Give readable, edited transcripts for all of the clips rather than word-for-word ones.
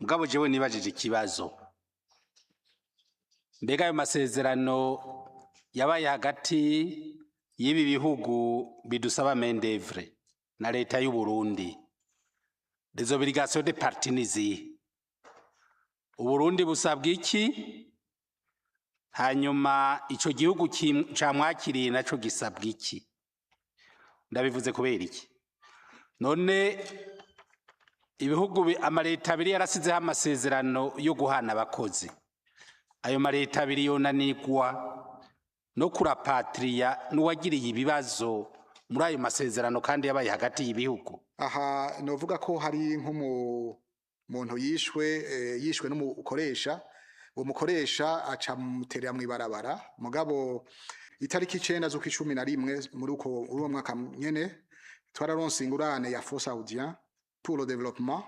Mugabo jewe nibajije ikibazo: mbega ayo masezerano yabaye hagati y'ibi bihugu bidusaba main d'oeuvre na leta y'u Burundi, les obligations des parties ni izihe? Uburundi busabwa iki? Hanyuma ico gihugu camwakiriye naco gisabwa iki? Ndabivuze kubera iki? None ibihugu amaleta abiri yarasizeho amasezerano yo guhana abakozi, ayo maleta abiri yonanirwa no ku rapatrier n'uwagiriye ibibazo muri ayo masezerano kandi yabaye hagati y'ibihugu? Aha novuga ko hari nk'umuntu yishwe, yishwe n'umukoresha. Uwo mukoresha aca muterera mw'ibarabara. Mugabo itariki 9 z'ukwa 11 muri uko uwo mwaka nyene, twararonse ingurane ya Fonds saoudien pour le développement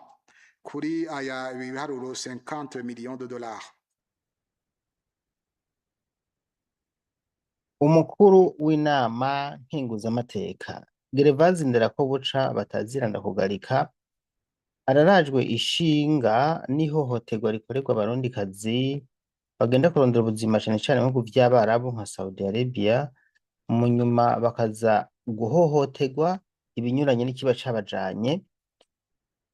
kuri aya ibiharuro 50 millions de dollars. Umukuru w'inama nkenguzamateka Gervase Nderakobuca bataziranda kugarika ararajwe ishinga n'ihohoterwa rikorerwa abarundikazi bagenda kurondera ubuzima cane cane mu bihugu vy'Abarabu nka Saudi Arabia, mu nyuma bakaza guhohoterwa ibinyuranye n'ikiba cabajanye.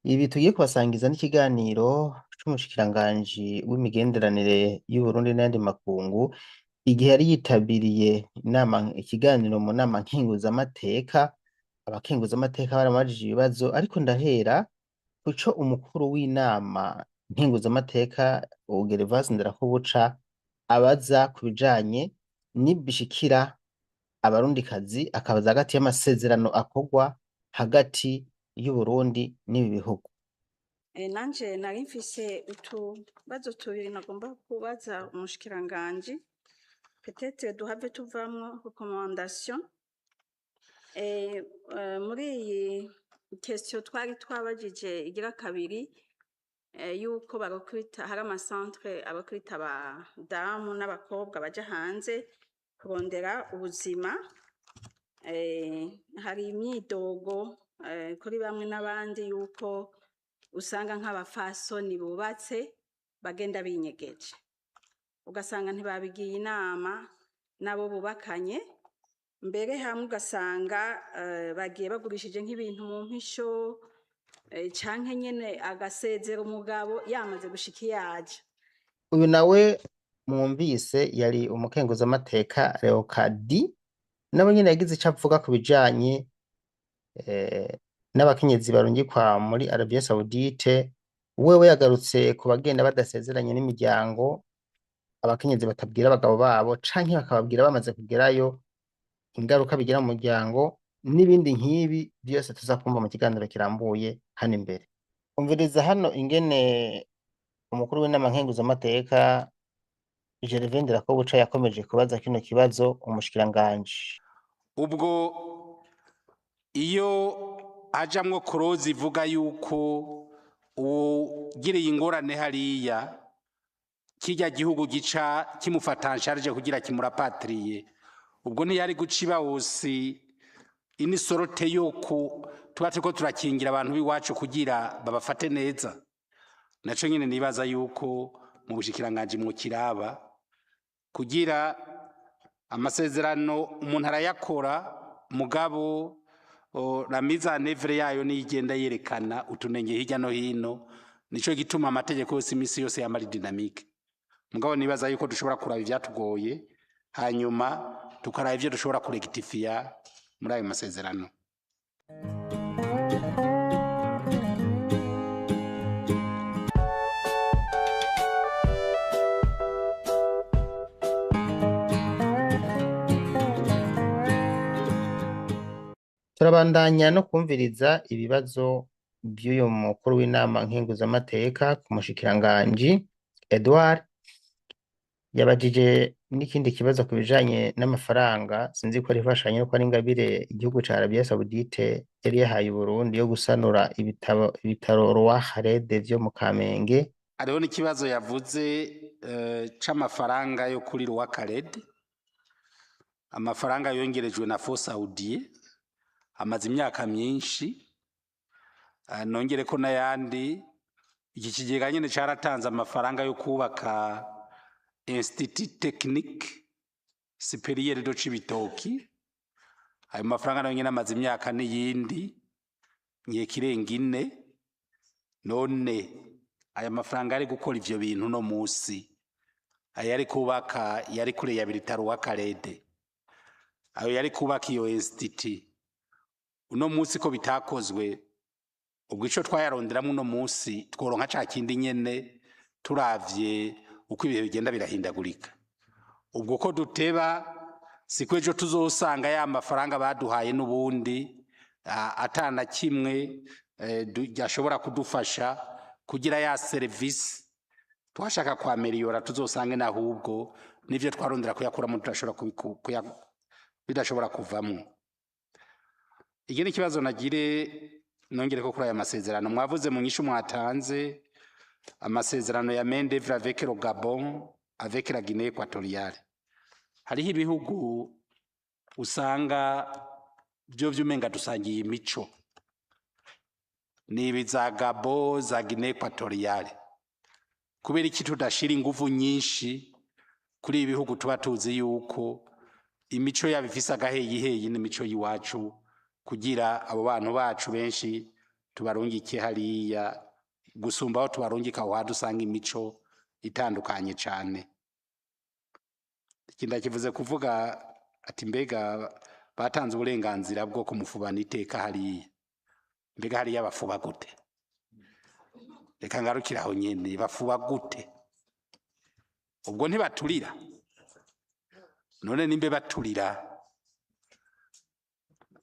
Ibi tugiye kubasangiza n'ikiganiro c'umushikiranganji w'imigenderanire y'Uburundi n'ayandi makungu, igihe yari yitabiriye inama, ikiganiro mu nama nkenguzamateka. Abakenguzamateka baramubajije ibibazo, ariko ndahera kuco umukuru w'inama nkenguzamateka Gervase Nderakobuca abaza ku bijanye n'ibishikira abarundikazi, akabaza hagati y'amasezerano akorwa hagati y'Uburundi n'ibi bihugu. Nanje nari mfise utubazo tubiri nagomba kubaza umushikiranganji, peut-être duhave tuvamwo recommandation. Muri iyi question twari twabajije igira kabiri, yuko ba recruta, hari ama centre aba recruta abadamu n'abakobwa baja hanze kurondera ubuzima, hari imyidogo kuri bamwe n'abandi yuko usanga nk'abafasoni bubatse bagenda binyegeje, ugasanga ntibabigiye inama n'abo bubakanye, mbere hamwe ugasanga bagiye bagurishije nk'ibintu mu mpisho, canke nyene agasezera umugabo yamaze gushika iyo aja. Uyu nawe mwumvise yari umukenguzamateka Leokadi, nawe nyene yagize ico avuga ku bijanye n'abakenyezi barungikwa muri Arabia Saoudite. Wewe yagarutse ku bagenda badasezeranye n'imiryango, abakenyezi batabwira abagabo babo canke bakababwira bamaze kugerayo, ingaruka bigira mu muryango n'ibindi nk'ibi byose tuza kumva mu kiganiro kirambuye hano imbere. Umviriza hano ingene umukuru w'inama nkenguzamateka Gervais Nderakobuca yakomeje kubaza kino kibazo umushikiranganji. Ubwo iyo hajamwo clause ivuga yuko uwugiriye ingorane hariya, kirya gihugu gica kimufata en charge kugira kimu rapatrier, ubwo ntiyari guca iba wose une sorte yuko tuba turiko turakingira abantu b'iwacu kugira babafate neza? Naco nyene nibaza yuko mu bushikiranganji mwokiraba, kugira amasezerano umuntu arayakora, mugabo la mise en œuvre yayo niyo igenda yerekana utunenge hirya no hino. Nico gituma amategeko yose imisi yose yama ari dynamique. Mugabo nibaza yuko dushobora kuraba ivyatugoye, hanyuma tukaraba ivyo dushobora ku rectifier muri ayo masezerano. Turabandanya no kumviriza ibibazo by'uyu mukuru w'inama nkenguzamateka ku mushikiranganji Edouard. Yabajije n'ikindi kibazo ku bijanye n'amafaranga, sinzi ko ari imfashanyo ko ari ingabire igihugu ca Arabia Saoudite yari yahaye Uburundi yo gusanura ibitaro Roi Khaled vyo mu Kamenge. Hariho n'ikibazo yavuze c'amafaranga yo kuri Roi Khaled, amafaranga yongerejwe na Fonds Saoudien amaze imyaka myinshi, nongere ko n'ayandi. Iki kigega nyene caratanze amafaranga yo kubaka Institut Technique Supérieur de Cibitoki. Ayo mafaranga nayo nyene amaze imyaka n'iyindi nkeka irenga 4. None aya mafaranga ari gukora ivyo bintu no musi, ayo yari kubaka, yari kure ya bitaro wa Karede, ayo yari kubaka iyo institut, uno musi ko bitakozwe, ubwo ico twayaronderamwo uno musi tworonka ca kindi nyene? Turavye uko ibihe bigenda birahindagurika, ubwo ko duteba, siko ejo tuzosanga ya mafaranga baduhaye n'ubundi atana kimwe yashobora kudufasha kugira ya service twashaka kwameliyora, tuzosange nahubwo nivyo twarondera kuyakuramo tudashobora bidashobora kuvamwo. Iki ni ikibazo nagire nongere ko kuri aya masezerano mwavuze mu nyishu mwatanze, amasezerano ya main d'œuvre avec le Gabon, avec la Guinée équatoriale. Hariho ibihugu usanga byo vyumenga dusangiye imico, ni ibi za Gabon, za Guinée équatoriale. Kubera iki tudashira inguvu nyinshi kuri ibi bihugu tuba tuzi yuko imico yabo ifise agaheyiheyi n'imico y'iwacu, kugira abo bantu bacu benshi tubarungike hariya gusumba aho tubarungika aho hantu usanga imico itandukanye cane? Iki ndakivuze kuvuga ati mbega batanze uburenganzira bwo kumufubana iteka hariya, mbega hariya bafuba gute? Reka ngarukire aho nyene. Bafuba gute? Ubwo ntibaturira? None nimbe baturira,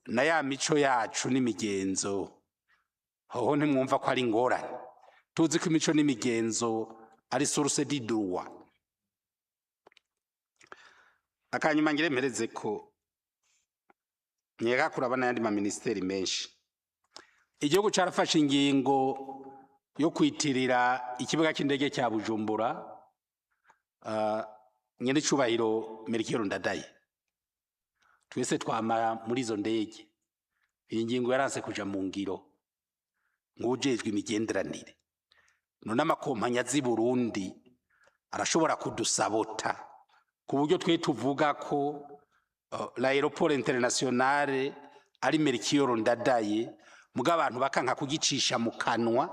na ya mico yacu n'imigenzo hoho ntimwumva ko ari ingorane? Tuzi ko imico n'imigenzo ari source du droit. Akanyuma ngire mpereze ko nkeka kuraba n'ayandi maministeri menshi. Igihugu carafashe ingingo yo kwitirira ikibuga cy'indege cya Bujumbura nyene icubahiro Melchior Ndadaye. Twese twamara muri izo ndege. Iyi ngingo yaranse kuja mu ngiro. Ngujejwe imigenderanire, none amakompanyi azi Burundi arashobora kudusabota ku buryo twe tuvuga ko l'aéroport internationale ari Melchior Ndadaye, muga abantu bakanka kugicisha mu kanwa?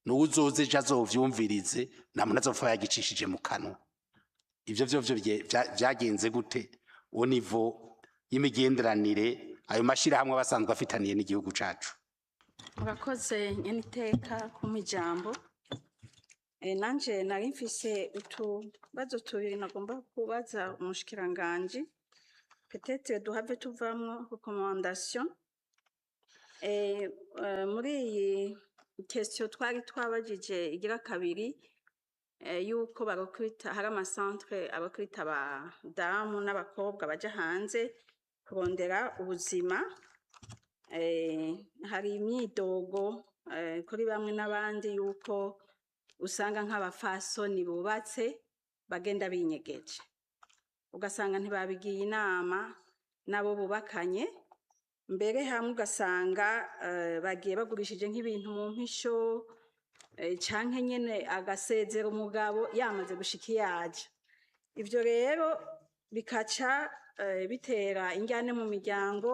Nuwuzoze ejo azovyumvirize, nta muntu azopfa yagicishije mu kanwa. Ivyo vyo vyagenze gute au niveau y'imigenderanire ayo mashirahamwe basanzwe afitaniye n'igihugu cacu? Murakoze nyeniteka kumpa ijambo. Nanje nari mfise utubazo tubiri nagomba kubaza umushikiranganji, peut-être duhave tuvamwo recommandation. Muri iyi question twari twabajije igira kabiri, yuko barokwita hari amacentre abakwita abadamu n'abakobwa baja hanze kurondera ubuzima, hari imyidogo kuri bamwe n'abandi yuko usanga nk'abafasoni bubatse bagenda binyegeje, ugasanga ntibabigiye inama n'abo bubakanye. Mbere hamwe ugasanga bagiye bagurishije nk'ibintu mu mpisho, canke nyene agasezera umugabo yamaze gushika iyo aja. Ivyo rero bikaca bitera injyane mu miryango,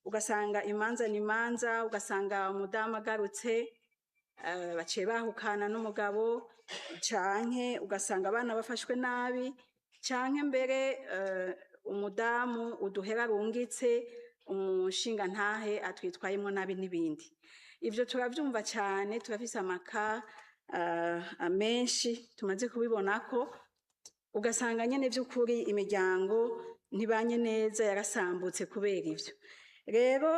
ugasanga imanza n'imanza, ugasanga umudamu agarutse baciye bahukana n'umugabo, canke ugasanga abana bafashwe nabi, canke mbere umudamu uduhera arungitse umushinga ntahe atwitwayemwo nabi n'ibindi. Ivyo turavyumva cane, turafise amaka menshi tumaze kubibonako, ugasanga nyene vy'ukuri imiryango ntibanye neza, yarasambutse kubera ivyo. Rero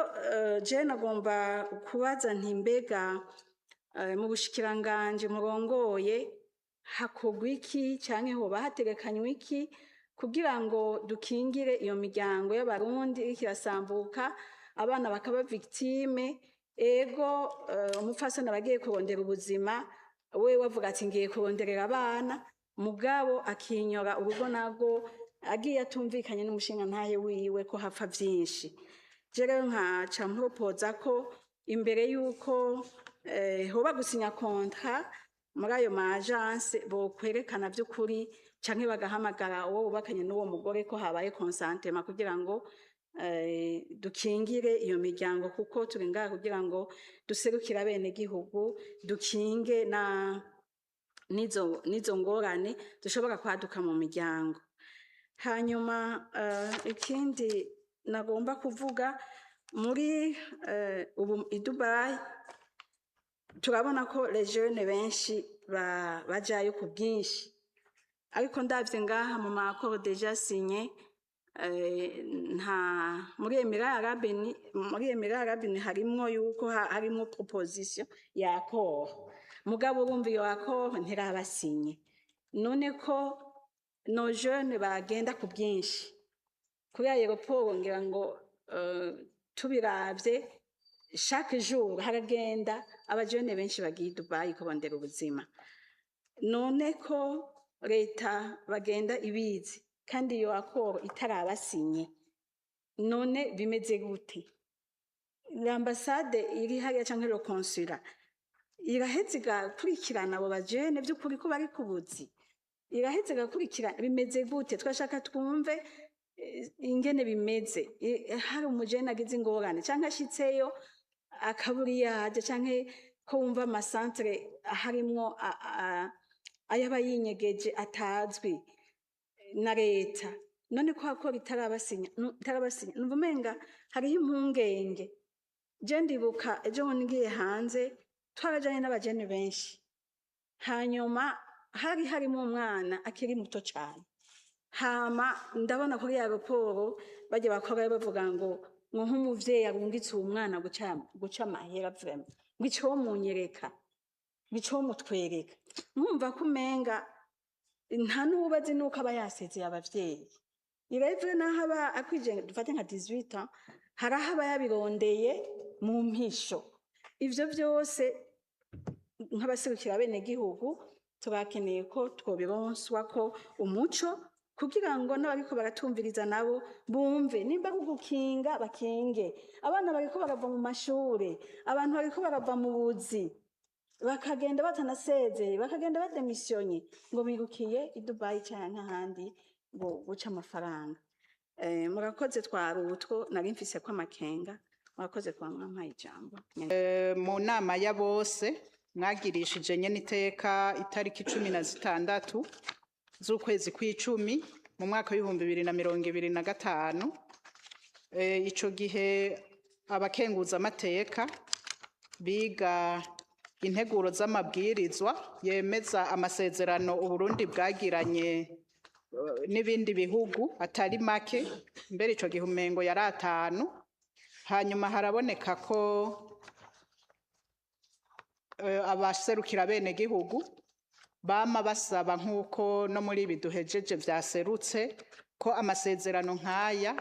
je nagomba kubaza nti mbega mu bushikiranganji murongoye hakorwa iki, canke hoba hategekanywa iki kugira ngo dukingire iyo miryango y'Abarundi iriko irasambuka, abana bakaba victime? Ego, umupfasoni aba agiye kurondera ubuzima, wewe avuga ati ngiye kuronderera abana, mugabo akinyora urugo narwo agiye atumvikanye n'umushingantahe wiwe, ko hapfa vyinshi. Je rero nkaca mpropoza ko imbere yuko Hoba gusinya contrat muri ayo ma agence, bokwerekana vy'ukuri canke bagahamagara uwo bubakanye n'uwo mugore ko habaye consentement, kugira ngo dukingire iyo miryango, kuko turi ngaha kugira ngo duserukire abenegihugu, dukinge na nizo ngorane dushobora kwaduka mu miryango. Hanyuma ikindi nagomba kuvuga muri ubu i Dubai, turabona ko les jeunes benshi bajayo ku bwinshi, ariko ndavye ngaha mu ma accords déjà signé, nta muri Emirats Arabes Unis, muri Emirats Arabes Unis harimwo yuko harimwo proposition ya accord, mugabo urumva iyo accord ntirabasinye. None ko nos jeunes bagenda ku bwinshi kuri aéroport, ngira ngo tubiravye chaque jour haragenda abajene benshi bagiye i Dubai kurondera ubuzima. None ko leta bagenda ibizi kandi iyo accord itarabasinye, none bimeze gute? L'ambassade iri hariya canke le consulat iraheza igakurikirana abo bajene vy'ukuri ko bari ku buzi? Iraheza igakurikirana? Bimeze gute? Twashaka twumve ingene bimeze. Hari umujene agize ingorane canke ashitseyo akabura iyo aja, canke ko wumva ama centres harimwo ayaba yinyegeje atazwi na leta, none ko accord itarabasinya, itarabasinya, numva umenga hariho impungenge. Je ndibuka ejo bundi ngiye hanze, twarajanye n'abajene benshi, hanyuma hari harimo umwana akiri muto cane. Hama ndabona kuri aéroport bajya bakora bavuga ngo nk'umuvyeyi arungitse uwo mwana guca amahera, vraiment, ngo ico munyereka, ngo ico mutwereka, nkumva ko umenga nta n'uwubazi nuko aba yasezeye abavyeyi. Irevure naho aba akwije, dufate nka 18 ans, hari aho aba yabirondeye mu mpisho. Ivyo vyose nk'abaserukira abenegihugu turakeneye ko twobironswa ko umuco, kugira ngo n'abariko baratumviriza nabo bumve nimba ari ugukinga, bakinge. Abana bariko barava mu mashure, abantu bariko barava mu buzi, bakagenda batanasezeye, bakagenda bademisiyonye ngo birukiye i Dubai canke ahandi ngo guca amafaranga. Murakoze, twari utwo nari mfise ko amakenga. Murakoze kuba mwampaye ijambo. Mu nama ya bose mwagirishije nyene iteka itariki 16 z'ukwezi kw'icumi mu mwaka w'2025, ico gihe abakenguzamateka biga integuro z'amabwirizwa yemeza amasezerano Uburundi bwagiranye n'ibindi bihugu atari make, mbere ico gihe umengo yari atanu. Hanyuma haraboneka ko abaserukira bene gihugu bama basaba, nk'uko no muri ibi duhejeje vyaserutse, ko amasezerano nk'aya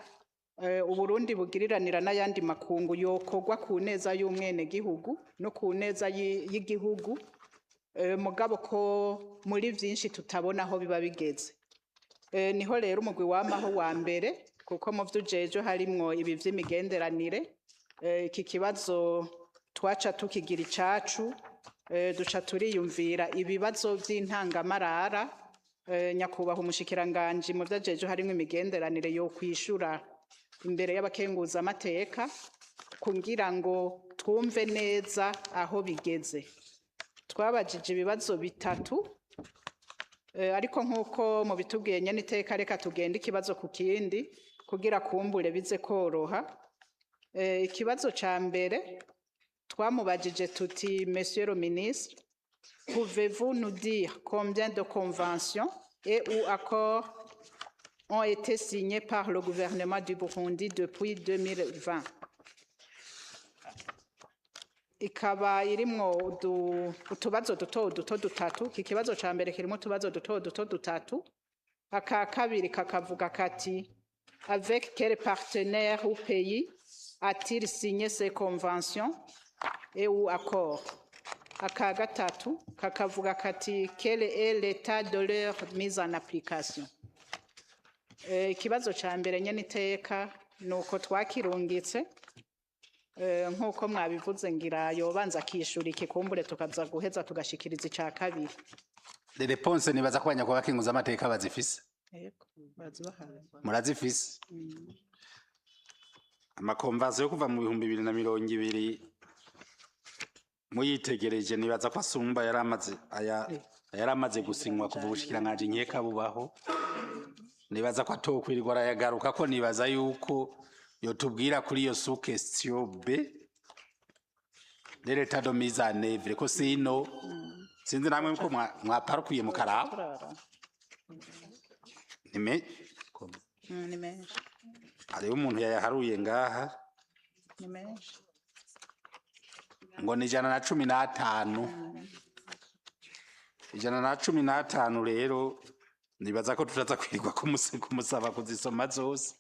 Uburundi bugiriranira n'ayandi makungu yokorwa ku neza y'umwenegihugu no ku neza y'igihugu, mugabo ko muri vyinshi tutabona aho biba bigeze. Niho rero umugwi wamaho wa mbere, kuko mu vy'ujejwe harimwo ibi vy'imigenderanire, iki kibazo twaca tukigira icacu, duca turiyumvira ibibazo vy'intangamarara nyakubahwa umushikiranganji mu vyajejwe harimwo imigenderanire yo kwishura imbere y'abakenguzamateka, kugira ngo twumve neza aho bigeze. Twabajije ibibazo bitatu, ariko nk'uko mubitubwiye nyene iteka, reka tugende ikibazo ku kindi kugira kumbure bize koroha. Ikibazo ca mbere twamubajije tuti: "Monsieur le ministre, pouvez-vous nous dire combien de conventions et ou accords ont été signés par le gouvernement du Burundi depuis 2020?" Ikaba irimwo utubazo duto duto dutatu. Iki kibazo ca mbere kirimwo utubazo duto duto dutatu. Aka kabiri kakavuga kati: "Avec quel partenaire ou pays a-t-il signé ces conventions et ou accords?" Aka gatatu kakavuga kati: "Quel est l'état de leur mise en application?" Ikibazo ca mbere nyene iteka nuko twakirungitse. Nk'uko mwabivuze, ngira yobanza akishura iki, kumbure tukaza guheza tugashikiriza ica kabiri. Les réponses, nibaza ko abanyakubahwa amateka bazifise. Yego, barazibahaye. Murazifise. Ama conventions yo kuva mu 2020 muyitegereje, nibaza ko asumba yari amaze aya yari amaze gusinywa kuva ubushikiranganji nkeka bubaho. Nibaza ko atokwirirwa arayagaruka ko, nibaza yuko yotubwira kuri iyo sous question B de l'état de mise en œuvre, ko sino sinzi namwe ko mwaparukuye mukaraba. Turara. Nime Ni menshi. Hariho umuntu yayaharuye ngaha. Ni menshi. Ngo ni 115. 115 rero, nibaza ko tutaza kwirirwa kumusaba kuzisoma zose.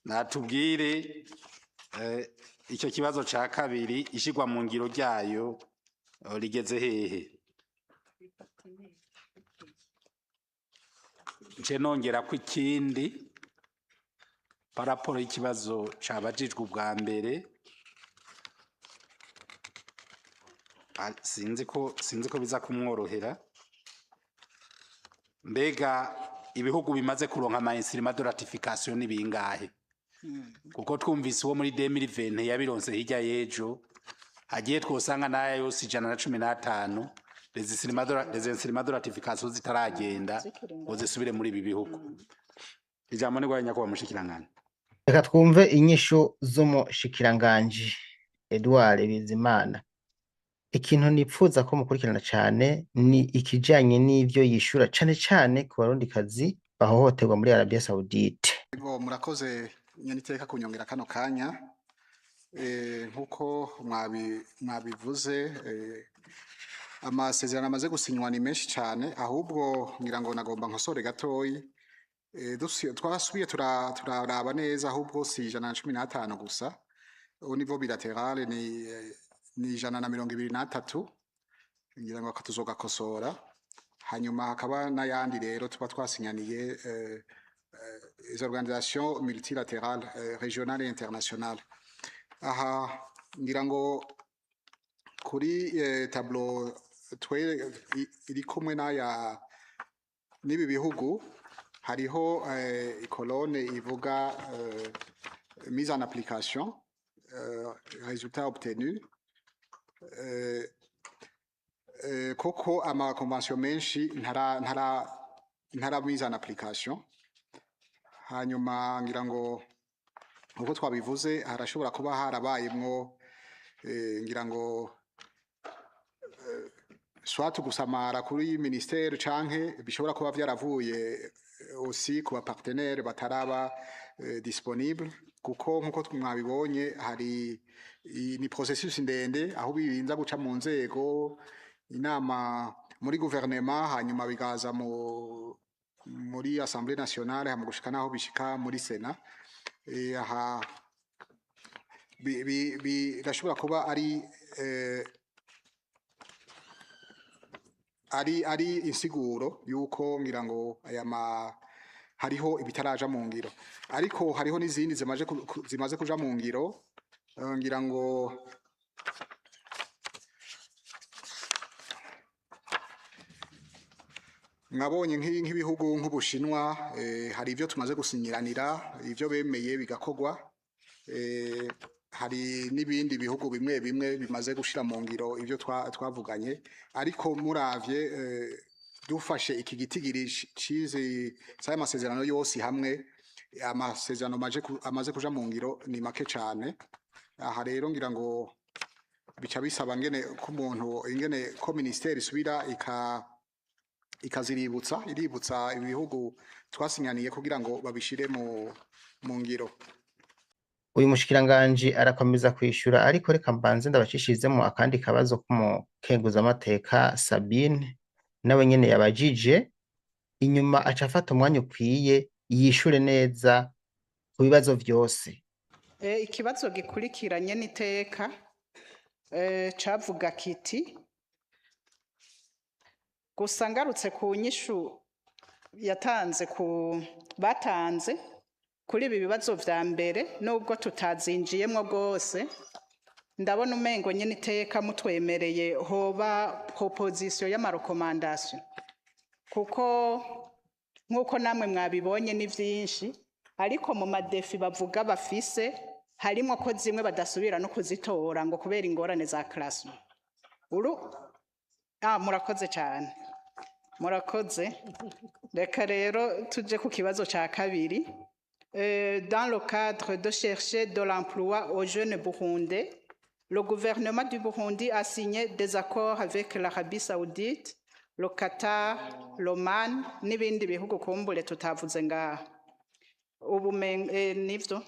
Natubwire icyo kibazo ca kabiri, ishigwa mu ngiro ryayo rigeze hehe? Nce nongera ko ikindi par rapport y'ikibazo cabajijwe ubwa mbere. Sinzi ko biza kumworohera. Mbega ibihugu bimaze kuronka ama instruments de ratification ni bingahe? Kuko twumvise uwo muri 2020 yabironse hirya y'ejo, hagiye twosanga n'aya yose 115, les instruments de ratification zitaragenda ngo zisubire muri ibi bihugu. Ijambo ni rwaye, nyakubahwa mushikiranganji. Reka twumve inyishu z'umushikiranganji Edouard Bizimana. Ikintu nipfuza ko mukurikirana cane ni ikijanye n'ivyo yishura, cane cane ku Barundikazi bahohoterwa muri Arabia Saoudite. Ego, murakoze nyeniteka kunyongera kano kanya. Nkuko mwabivuze, amasezerano amaze gusinywa ni menshi cyane. Ahubwo ngira ngo nagomba nkosore gatoyi. Twasubiye turaraba neza, ahubwo si 115 gusa. Au niveau bilatéral ni 123, ngira ngo tuzogakosora. Hanyuma hakaba n'ayandi rero tuba twasinyaniye les organisations multilatérales, régionales et internationales. Aha ngira ngo kuri tableau twe iri kumwe n'aya n'ibi bihugu, hariho colonne ivuga mise en application, résultat obtenu. Koko ama convention menshi ntara mise en application. Hanyuma ngira ngo uko twabivuze, harashobora kuba harabayemwo ngira ngo soit gusamara kuri ministère, canke bishobora kuba vyaravuye aussi ku ba partenaire bataraba disponible, kuko nkuko mwabibonye hari ni processus ndende aho birinza guca mu nzego, inama muri gouvernement, hanyuma bigaza muri Assemblée nationale, hama gushika naho bishika muri Sénat. Aha birashobora kuba ari insiguro yuko ngira ngo aya ma hariho ibitaraja mu ngiro, ariko hariho n'izindi zimaze kuja mu ngiro. Ngira ngo mwabonye nk'ibihugu nk'Ubushinwa, hari ibyo tumaze gusinyiranira, ibyo bemeye bigakorwa. Hari n'ibindi bihugu bimwe bimwe bimaze gushira mu ngiro ibyo twavuganye. Ariko muravye, dufashe iki gitigiri cizi c'aya masezerano yose hamwe, amasezerano amaze kuja mu ngiro ni make cane. Aha rero ngira ngo bica bisaba ngene ko umuntu, ingene ko ministeri isubira ikaziributsa, iributsa ibihugu twasinyaniye kugira ngo babishire mu ngiro. Uyu mushikiranganji arakomeza kwishura, ariko reka mbanze ndabacishirizemo akandi kabazo k'umukenguzamateka Sabine, nawe nyene yabajije. Inyuma aca afata umwanya ukwiye yishure neza ku bibazo vyose. Ikibazo gikurikiranye n'iteka cavuga kiti, gusa ngarutse ku nyishu yatanze, ku batanze kuri ibi bibazo vya mbere, nubwo tutazinjiyemwo rwose. Ndabona umengo nyene iteka mutwemereye hoba proposition y'ama recommandations, kuko nk'uko namwe mwabibonye ni vyinshi, ariko mu ma défis bavuga bafise harimwo ko zimwe badasubira no kuzitora ngo kubera ingorane za classement. Uru murakoze cyane, murakoze. Reka rero tuje ku kibazo ca kabiri. Dans le cadre de chercher de l'emploi aux jeunes Burundais, le gouvernement du Burundi a signé des accords avec l'Arabie Saoudite, le Qatar, l'Oman n'ibindi bihugu kumbure tutavuze ngaha. Ubu nivyo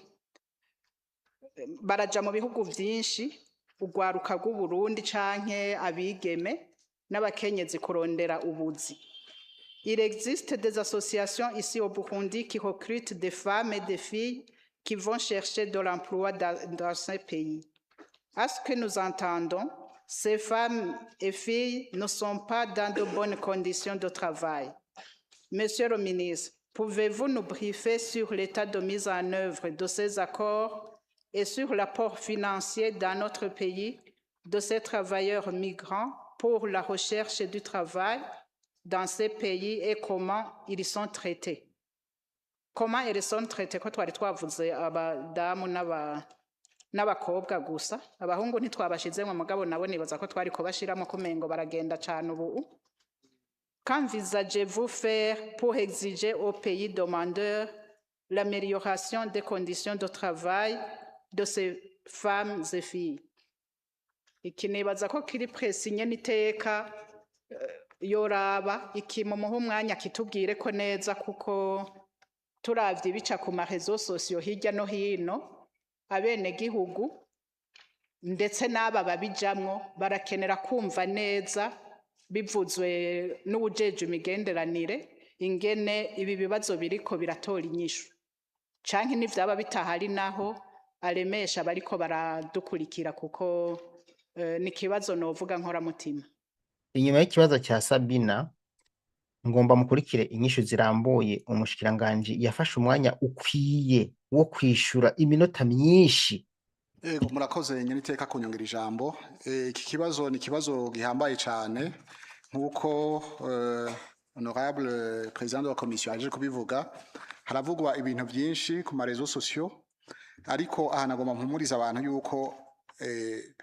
baraja mu bihugu vyinshi, urwaruka rw'Uburundi canke abigeme n'abakenyezi kurondera ubuzi. Il existe des associations ici au Burundi qui recrutent des femmes et des filles qui vont chercher de l'emploi dans ces pays. À ce que nous entendons, ces femmes et filles ne sont pas dans de bonnes conditions de travail. Monsieur le ministre, pouvez-vous nous briefer sur l'état de mise en œuvre de ces accords et sur l'apport financier dans notre pays de ces travailleurs migrants pour la recherche du travail dans ces pays et comment ils sont traités? Comment ils sont traités, ko twari twavuze abadamu n'abakobwa gusa, abahungu ntitwabashizemwo, mugabo nabo nibaza ko twari kubashiramo, kumengo baragenda cane ubu. Qu'envisagez-vous faire pour exiger aux pays demandeurs l'amélioration des conditions de travail de ces femmes et filles? Iki nibaza ko kiri précis nyene, iteka yoraba iki mumuha umwanya kitubwire ko neza, kuko turavye ibica ku ma réseaux sociaux hirya no hino, abenegihugu ndetse n'aba babijamwo barakenera kumva neza bivuzwe n'uwujejwe imigenderanire ingene ibi bibazo biriko biratora inyishu, canke nivyaba bitahari naho aremesha bariko baradukurikira, kuko ni ikibazo novuga nkoramutima. Inyuma y'ikibazo cya Sabina, ngomba mukurikire inyishu zirambuye. Umushikiranganji yafashe umwanya ukwiye wo kwishura, iminota myinshi. Ego, murakoze nyeniteka kunyongera ijambo. Iki kibazo ni ikibazo gihambaye cyane, nk'uko honorable président de la commission aje kubivuga. Haravugwa ibintu byinshi ku ma réseaux sociaux, ariko aha nagomba mpumuriza abantu yuko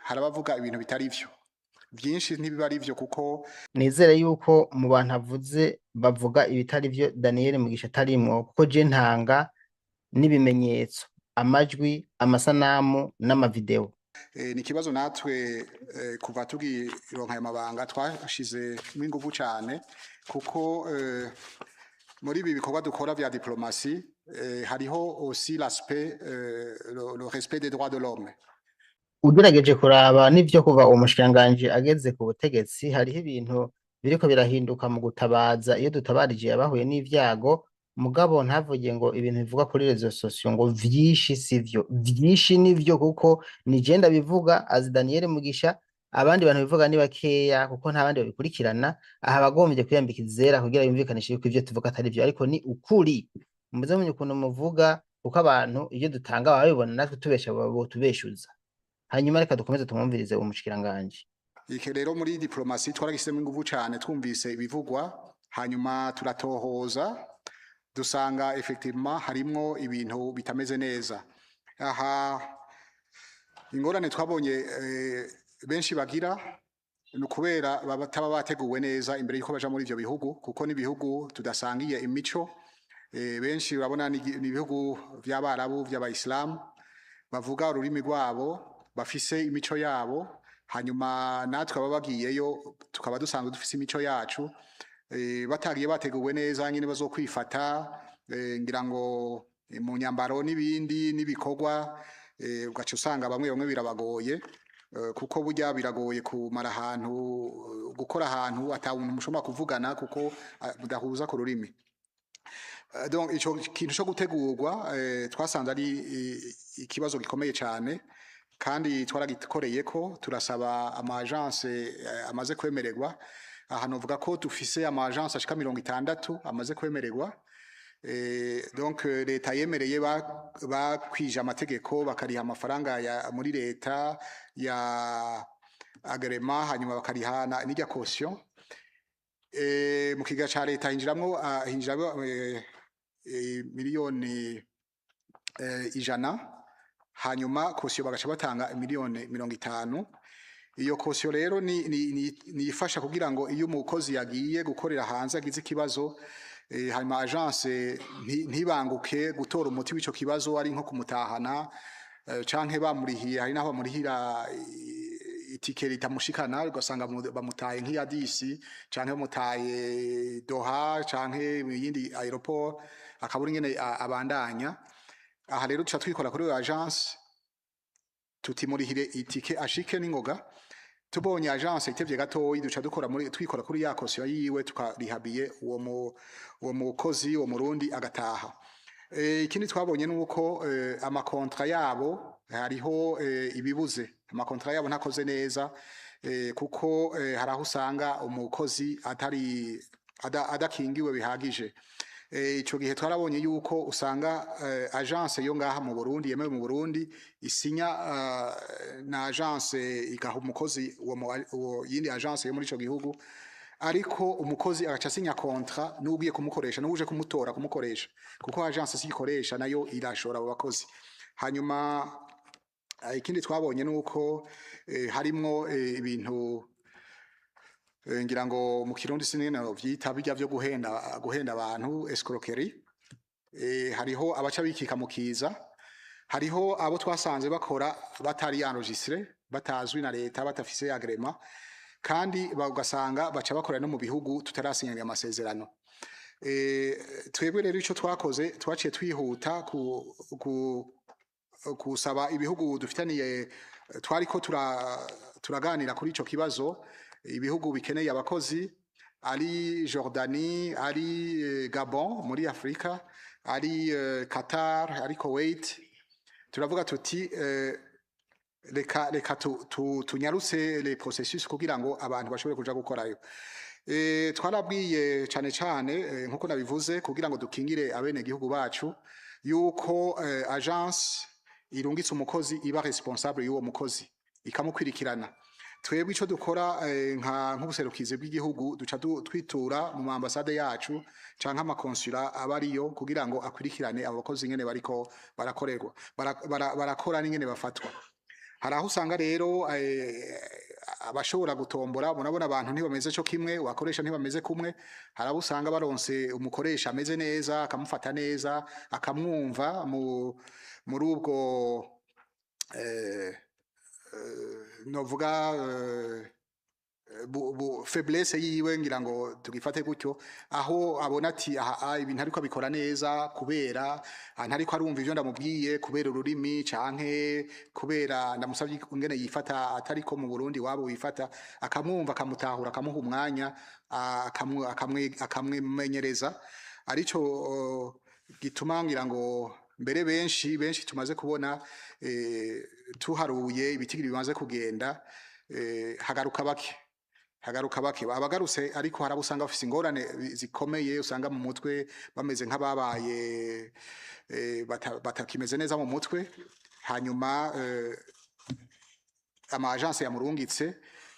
harabavuga ibintu bitari vyo. Byinshi ntibiba ari vyo, kuko Nizere yuko mu bantu avuze bavuga ibitari vyo, Daniel Mugisha atarimwo, kuko je ntanga n'ibimenyetso, amajwi, amasanamu n'amavideo. Ni ikibazo natwe kuva tugironka aya mabanga twashizemwo inguvu cane, kuko muri ibi bikorwa dukora vya diplomatie hariho aussi l'aspect le respect des droits de l'homme. Ugerageje kuraba n'ivyo, kuva uwo mushikiranganji ageze ku butegetsi, hariho ibintu biriko birahinduka mu gutabaza iyo dutabarije abahuye n'ivyago. Mugabo ntavuge ngo ibintu bivugwa kuri réseaux sociaux ngo vyinshi sivyo. Vyinshi nivyo, kuko ni je ndabivuga azi Daniel Mugisha, abandi bantu bivuga ni bakeya, kuko nta bandi babikurikirana. Aha bagombye kwiyambika izera kugira yumvikanishe yuko ivyo tuvuga atari vyo, ariko ni ukuri. Muze mumenye ukuntu muvuga, kuko abantu ivyo dutanga baba babibona, natwe tubesha botubeshuza. Hanyuma reka dukomeze tumwumvirize uwo mushikiranganji. Iki rero muri diplomatie twaragisizemo inguvu cane. Twumvise ibivugwa, hanyuma turatohoza, dusanga effectivement harimwo ibintu bitameze neza. Aha ingorane twabonye benshi bagira ni ukubera bataba bateguwe neza imbere yuko baja muri ivyo bihugu, kuko n'ibihugu tudasangiye imico. Benshi urabona ni ibihugu vy'Abarabu, vy'Abayisilamu, bavuga ururimi rwabo, bafise imico yabo, hanyuma natwe ababa bagiyeyo tukaba dusanzwe dufise imico yacu. Batagiye bateguwe neza nyine bazokwifata, ngira ngo mu nyambaro n'ibindi n'ibikorwa, ugaca usanga bamwe bamwe birabagoye, kuko burya biragoye kumara ahantu, gukora ahantu ata muntu mushobora kuvugana, kuko mudahuza ku rurimi. Donc ico kintu co gutegurwa twasanze ari ikibazo gikomeye cyane, kandi twaragikoreyeko, turasaba ama agence amaze kwemererwa. Aha novuga ko dufise ama agence ashika 60 amaze kwemererwa. Donc leta yemereye bakwije amategeko, bakariha amafaranga ya muri leta ya agrément, hanyuma bakariha n'irya caution. Mu kigega ca leta hinjiramwo miliyoni 100, hanyuma caution bagaca batanga miliyoni 50. Iyo caution rero ni ifasha kugira ngo iyo umukozi yagiye gukorera hanze agize ikibazo, hanyuma agence ntibanguke gutora umuti w'ico kibazo, ari nko kumutahana canke bamurihiye. Hari naho bamurihira itike ritamushikana, ugasanga bamutaye nk'iya disi canke bamutaye Doha canke mu yindi aéroport, akabura ingene abandanya. Aha rero tuca twikora kuri iyo agence, tutimurihire itike ashike n'ingoga. Tubonye agence itevye gatoyi, duca dukora muri twikora kuri ya caution yiwe, tukarihabiye uwo mukozi, uwo Murundi agataha. Ikindi twabonye nuko ama contrats yabo hariho ibibuze, ama contrats yabo ntakoze neza, kuko hari aho usanga umukozi atari adakingiwe bihagije. Ico gihe twarabonye yuko usanga agence yo ngaha mu Burundi yemewe mu Burundi isinya na agence igaha umukozi uwo yindi agence yo muri ico gihugu, ariko umukozi agaca asinya contrat n'ugiye kumukoresha, n'uje kumutora kumukoresha, kuko agence siyikoresha, nayo irashora abo bakozi. Hanyuma ikindi twabonye nuko harimwo ibintu, ngira ngo mu Kirundi sinene vyita bijya vyo guhenda abantu, escroquerie. Hariho abaca bikika mu kiza, hariho abo twasanze bakora batari enregistré, batazwi na leta, batafise agrément, kandi ugasanga baca bakora no mu bihugu tutarasinyana amasezerano. Twebwe rero ico twakoze, twaciye twihuta ku kusaba ibihugu dufitaniye, twariko turaganira kuri ico kibazo, ibihugu bikeneye abakozi, ari Jordanie, ari Gabon muri Afrika, ari Qatar, ari Kuwait. Turavuga tuti reka tunyarutse les processus kugira ngo abantu bashobore kuja gukorayo. Twarabwiye cane cane, nkuko nabivuze, kugira ngo dukingire abene gihugu bacu, yuko agence irungitse umukozi iba responsable y'uwo mukozi, ikamukwirikirana. Twebwe ico dukora nka nk'ubuserukizi bw'igihugu, duca twitura mu ambasade yacu canke ama consulats aba ariyo kugira ngo akwirikirane abo bakozi ingene bariko barakorerwa, barakora n'ingene bafatwa. Hari aho usanga rero abashobora gutombora. Murabona abantu ntibameze co kimwe, wakoresha ntibameze kumwe. Hari abo usanga baronse umukoresha ameze neza, akamufata neza, akamwumva muri ubwo novuga faiblesse yiwe, ngira ngo tugifate gutyo, aho abona ati aha ibintu ariko abikora neza kubera ntariko arumva ivyo ndamubwiye kubera ururimi, canke kubera ndamusavye ingene yifata atariko mu Burundi wabo wifata, akamwumva, akamutahura, akamuha umwanya, akamwimenyereza. Arico gituma ngira ngo mbere benshi benshi tumaze kubona, tuharuye ibitigiri bimaze kugenda, hagaruka bake, hagaruka bake abagarutse. Ariko hari abo usanga bafise ingorane zikomeye, usanga mu mutwe bameze nk'ababaye batakimeze neza mu mutwe. Hanyuma ama agence yamurungitse,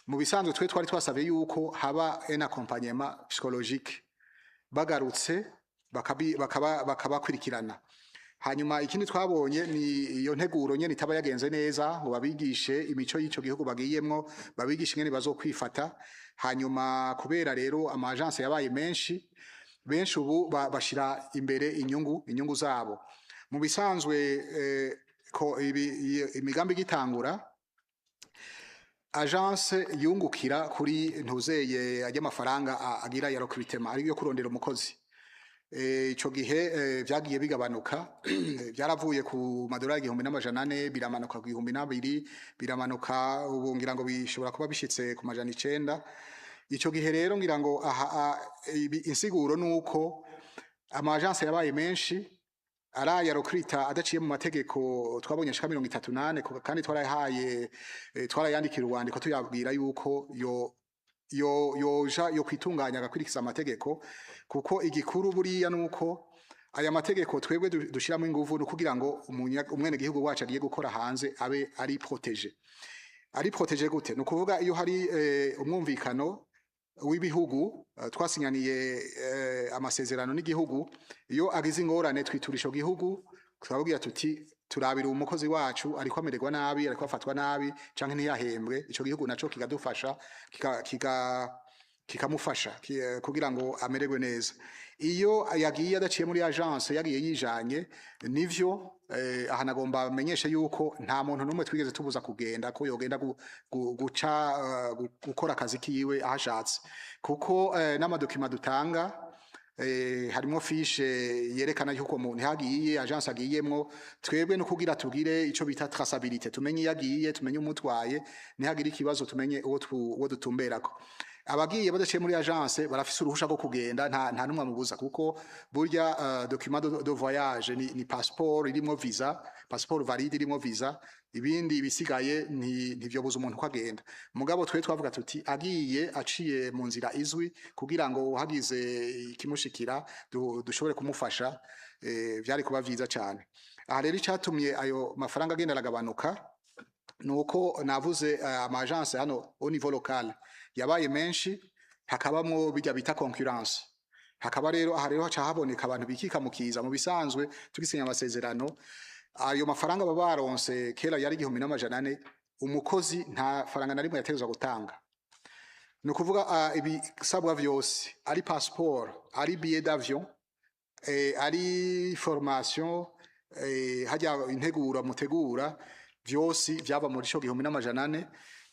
mu bisanzwe twe twari twasavye yuko haba un accompagnement psychologique bagarutse, bakabakurikirana. Hanyuma ikindi twabonye ni iyo nteguro nyene itaba yagenze neza, ngo babigishe imico y'ico gihugu bagiyemwo, babigishe ingene bazokwifata. Hanyuma kubera rero ama agence yabaye menshi, benshi ubu bashira imbere inyungu zabo. Mu bisanzwe ko imigambi igitangura, agence yungukira kuri ntuzeye ajya amafaranga agira ya recrutement, ari yo kurondera umukozi. Ico gihe vyagiye bigabanuka, byaravuye ku madolari 1400, biramanuka ku 2000, biramanuka, ubu ngira ngo bishobora kuba bishitse ku 900. Ico gihe rero ngira ngo aha insiguro nuko ama agence yabaye menshi, araya recruta adaciye mu mategeko. Twabonye ashika 34, kandi twarayahaye, twarayandikira urwandiko tuyabwira yuko yo yo yoja yo kwitunganya, agakwirikiza amategeko, kuko igikuru buriya nuko Aya mategeko twebwe dushiramo inguvu no kugira ngo umwenegihugu wacu agiye gukora hanze abe ari protégé. Ari protégé gute? Ni ukuvuga iyo hari umwumvikano w'ibihugu, twasinyaniye amasezerano n'igihugu, iyo agize ingorane twitura ico gihugu, tukababwira tuti: "Turabira umukozi wacu ariko amererwa nabi, ariko afatwa nabi canke ntiyahembwe." Ico gihugu naco kikadufasha, kikamufasha kugira ngo amererwe neza. Iyo yagiye adaciye muri agence, yagiye yijanye, nivyo, aha nagomba amenyeshe yuko nta muntu n'umwe twigeze tubuza kugenda, ko yogenda guca gukora akazi kiwe aho ashatse, kuko n'ama documents dutanga harimo fiche yerekana yuko umuntu yagiye, agence agiyemwo. Twebwe no kugira tugire ico bita traçabilité, tumenye iyo agiye, tumenye umutwaye, ntihagire ikibazo, tumenye uwo dutumberako. Abagiye badaciye muri agence barafise uruhusha rwo kugenda, nta numwe amubuza, kuko burya document de voyage ni passeport irimwo visa, passeport valide irimwo visa. Ibindi bisigaye ntivyobuza umuntu ko agenda. Mugabo twe twavuga tuti agiye aciye mu nzira izwi, kugira ngo hagize ikimushikira dushobore kumufasha, vyari kuba vyiza cane. Aha rero icatumye ayo mafaranga agenda aragabanuka nuko navuze, ama agence hano au niveau local yabaye menshi, hakabamwo bijya bita concurrence. Hakaba rero aha rero haca haboneka abantu bikika mukiza. Mu bisanzwe tugisinya amasezerano, ayo mafaranga baba baronse kera yari 1400. Umukozi nta faranga na rimwe yategerezwa gutanga. Ni ukuvuga ibisabwa vyose, ari passeport, ari billet d'avion, ari formation, hajya integura mutegura, vyose vyava muri ico 1400.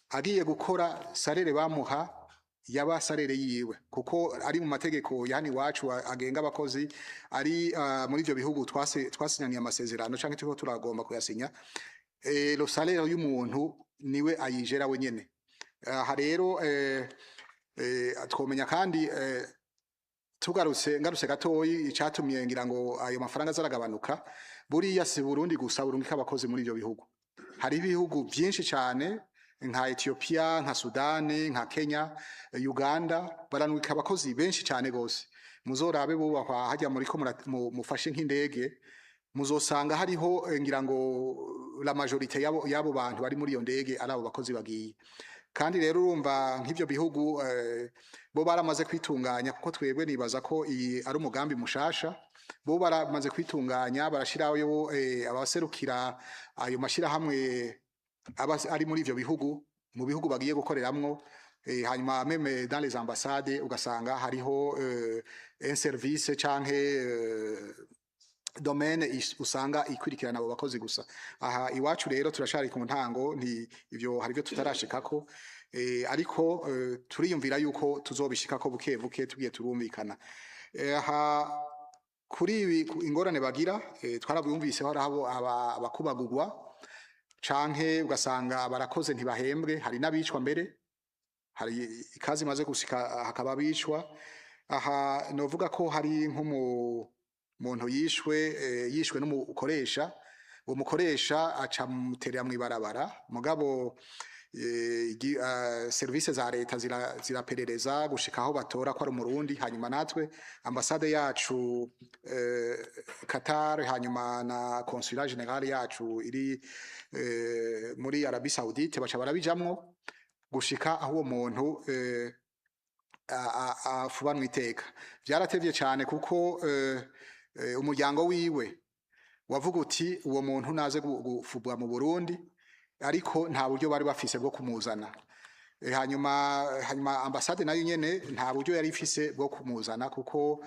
Agiye gukora, salaire bamuha yaba salaire yiwe, kuko ari mu mategeko yani iwacu agenga abakozi, ari muri ivyo bihugu twasinyaniye amasezerano canke turiko turagomba kuyasinya, le salaire y'umuntu niwe ayijera wenyene. Aha rero twomenya kandi, tugarutse, ngarutse gatoyi, icatumye ngira ngo ayo mafaranga azaragabanuka, buriya si Burundi gusa burungika abakozi muri ivyo bihugu. Hari ibihugu vyinshi cane nka Ethiopia, nka Sudani, nka Kenya, Uganda, baranwika abakozi benshi cane gose. Muzorabe bubahwa hajya muriko mufashe nk'indege, muzosanga hariho, ngira ngo la majorité yabo bantu bari muri iyo ndege ari abo bakozi bagiye. Kandi rero urumva nk'ivyo bihugu bo baramaze kwitunganya, kuko twebwe nibaza ko iyi ari umugambi mushasha. Bo baramaze kwitunganya, barashirayo abaserukira ayo mashirahamwe aba ari muri ivyo bihugu, mu bihugu bagiye gukoreramwo, hanyuma même dans les ambassades ugasanga hariho un service canke domaine usanga ikurikirana abo bakozi gusa. Aha iwacu rero turashari ku ntango, nti ivyo hari ivyo tutarashikako, ariko turiyumvira yuko tuzobishikako buke buke tugiye turumvikana. Aha kuri ibi ingorane bagira, twarabyumvise, hari abo abakubagurwa canke ugasanga barakoze ntibahembwe, hari n'abicwa mbere, hari ikazi imaze gushika hakaba abicwa. Aha novuga ko hari nk'umu muntu yishwe, yishwe n'umukoresha. Uwo mukoresha aca muterera mw'ibarabara, mugabo service za leta ziraperereza gushika aho batora ko ari umurundi. Hanyuma natwe ambassade yacu Qatar, hanyuma na consulat général yacu iri muri Arabie Saoudite, baca barabijamwo gushika aho uwo muntu afubanwa iteka. Vyaratevye cane kuko umuryango wiwe wavuga uti uwo muntu naze gufubwa mu Burundi, ariko nta buryo bari bafise bwo kumuzana. Hanyuma ambassade nayo nyene nta buryo yari ifise bwo kumuzana, kuko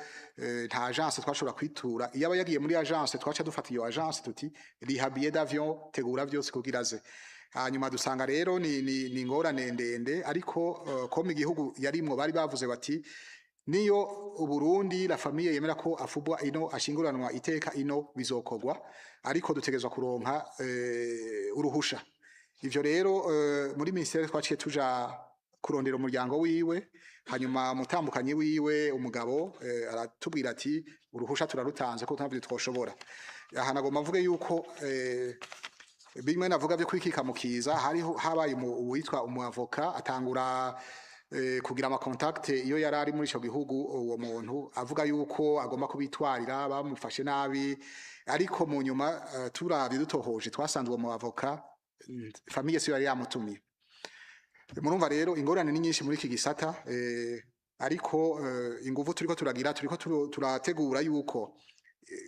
nta agence twashobora kwitura. Iyo aba yagiye muri agence, twaca dufata iyo agence tuti: "Riha billet d'avion, tegura vyose kugira aze." Hanyuma dusanga rero ni ingorane ndende, ariko ko mu gihugu yarimwo bari bavuze bati niyo Uburundi, la famille yemera ko afubwa ino, ashinguranwa iteka ino, bizokorwa, ariko dutegerezwa kuronka uruhusha. Ivyo rero muri ministère twaciye tuja kurondera umuryango wiwe. Hanyuma umutambukanyi wiwe, umugabo, aratubwira ati uruhusha turarutanze ko ntavyo twoshobora. Aha nagomba mvuge yuko bimwe navuga byo kwikika mukiza, hariho habaye uwitwa umu avocat atangura kugira ama contact iyo yari ari muri ico gihugu, uwo muntu avuga yuko agomba kubitwarira bamufashe nabi. Ariko mu nyuma turavye dutohoje, twasanzwe uwo mu avocat famille siyo yari yamutumiye. Murumva rero ingorane ni nyinshi muri iki gisata, ariko inguvu turiko turagira, turiko turategura yuko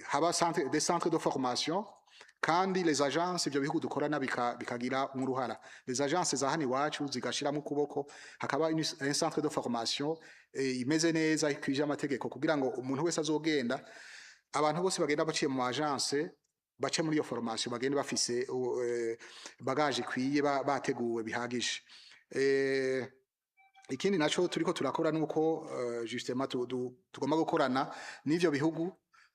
haba des centres de formation, kandi les agences ivyo bihugu dukorana bikagira uruhara, les agences za hano iwacu zigashiramo ukuboko, hakaba un centre de formation imeze neza, ikwije amategeko, kugira ngo umuntu wese azogenda, abantu bose bagenda baciye mu agence, bace muri iyo formation, bagende bafise bagage ikwiye, bateguwe bihagije. Ikindi naco turiko turakora nuko justement tugomba gukorana n'ivyo bihugu,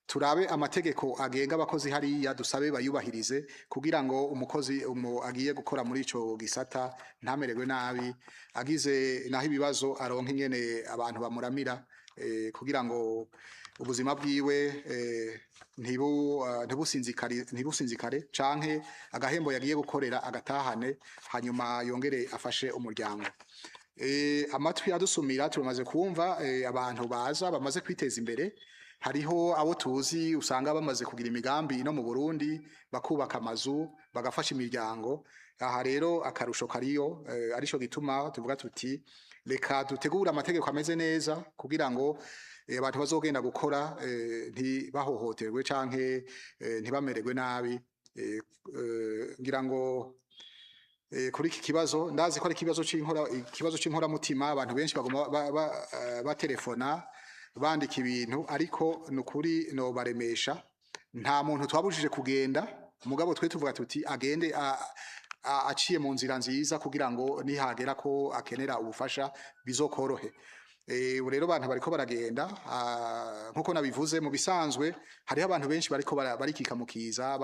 turabe amategeko agenga abakozi hariya, dusabe bayubahirize, kugira ngo umukozi agiye gukora muri ico gisata ntamererwe nabi, agize naho ibibazo aronke ingene abantu bamuramira, kugira ngo ubuzima bwiwe ntibusinzikare, canke agahembo yagiye gukorera agatahane, hanyuma yongere afashe umuryango. Amatwi adusumira, turamaze kumva abantu baza bamaze kwiteza imbere. Hariho abo tuzi usanga bamaze kugira imigambi ino mu Burundi, bakubaka amazu, bagafasha imiryango. Aha rero akarusho kariyo, arico gituma tuvuga tuti reka dutegure amategeko ameze neza, kugira ngo abantu bazogenda gukora ntibahohoterwe canke ntibamererwe nabi. Ngira ngo kuri iki kibazo, ndazi ko ari ikibazo c'inkora, ikibazo c'inkoramutima, abantu benshi baguma batelefona, bandika ibintu, ariko nukuri no baremesha, nta muntu twabujije kugenda. Mugabo twe tuvuga tuti agende aciye mu nzira nziza, kugira ngo nihagera ko akenera ubufasha bizokorohe. Ubu rero abantu bariko baragenda, nkuko nabivuze, mu bisanzwe hariho abantu benshi bariko barikika mukiza,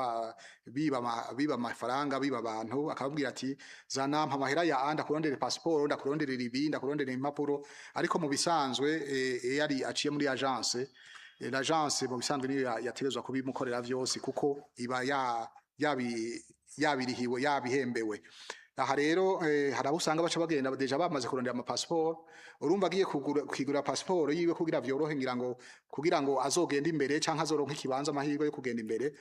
biba amafaranga, biba abantu, akababwira ati zana mpa amahera ya ndakurondere passeport, ndakuronderera ibi, ndakuronderera impapuro. Ariko mu bisanzwe iyo ari aciye muri agence, l'agence mu bisanzwe niyo yategerezwa kubimukorera vyose, kuko iba ya yabi yabirihiwe, yabihembewe. Aha rero hari abo usanga baca bagenda déjà bamaze kurondera ama passeport. Urumva agiye kugura passeport yiwe kugira vyorohe, ngira ngo kugira ngo azogende imbere canke azoronke ikibanza, amahirwe yo kugenda imbere.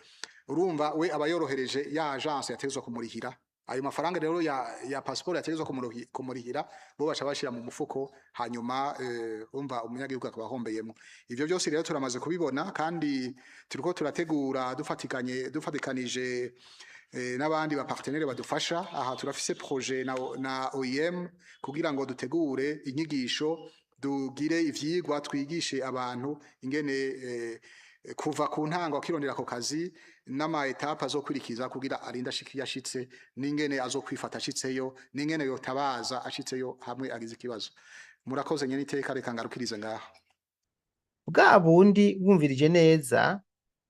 Urumva we aba yorohereje ya agence yategezwa kumurihira ayo mafaranga. Rero ya passeport yategezwa kumurihira, bo baca bashira mu mufuko, hanyuma urumva umunyagihugu akaba ahombeyemo. Ivyo byose rero turamaze kubibona, kandi turiko turategura dufatikanije n'abandi ba partenaire badufasha. Aha turafise projet na OIM kugira ngo dutegure inyigisho, dugire ivyigwa, twigishe abantu ingene kuva ku ntango akirondera ako kazi n'ama étapes azokwirikiza kugira arinde ashika iyo ashitse, n'ingene azokwifata ashitseyo, n'ingene yotabaza ashitseyo hamwe agize ikibazo. Murakoze nyene iteka, reka ngarukirize ngaha. Bwa bundi wumvirije neza,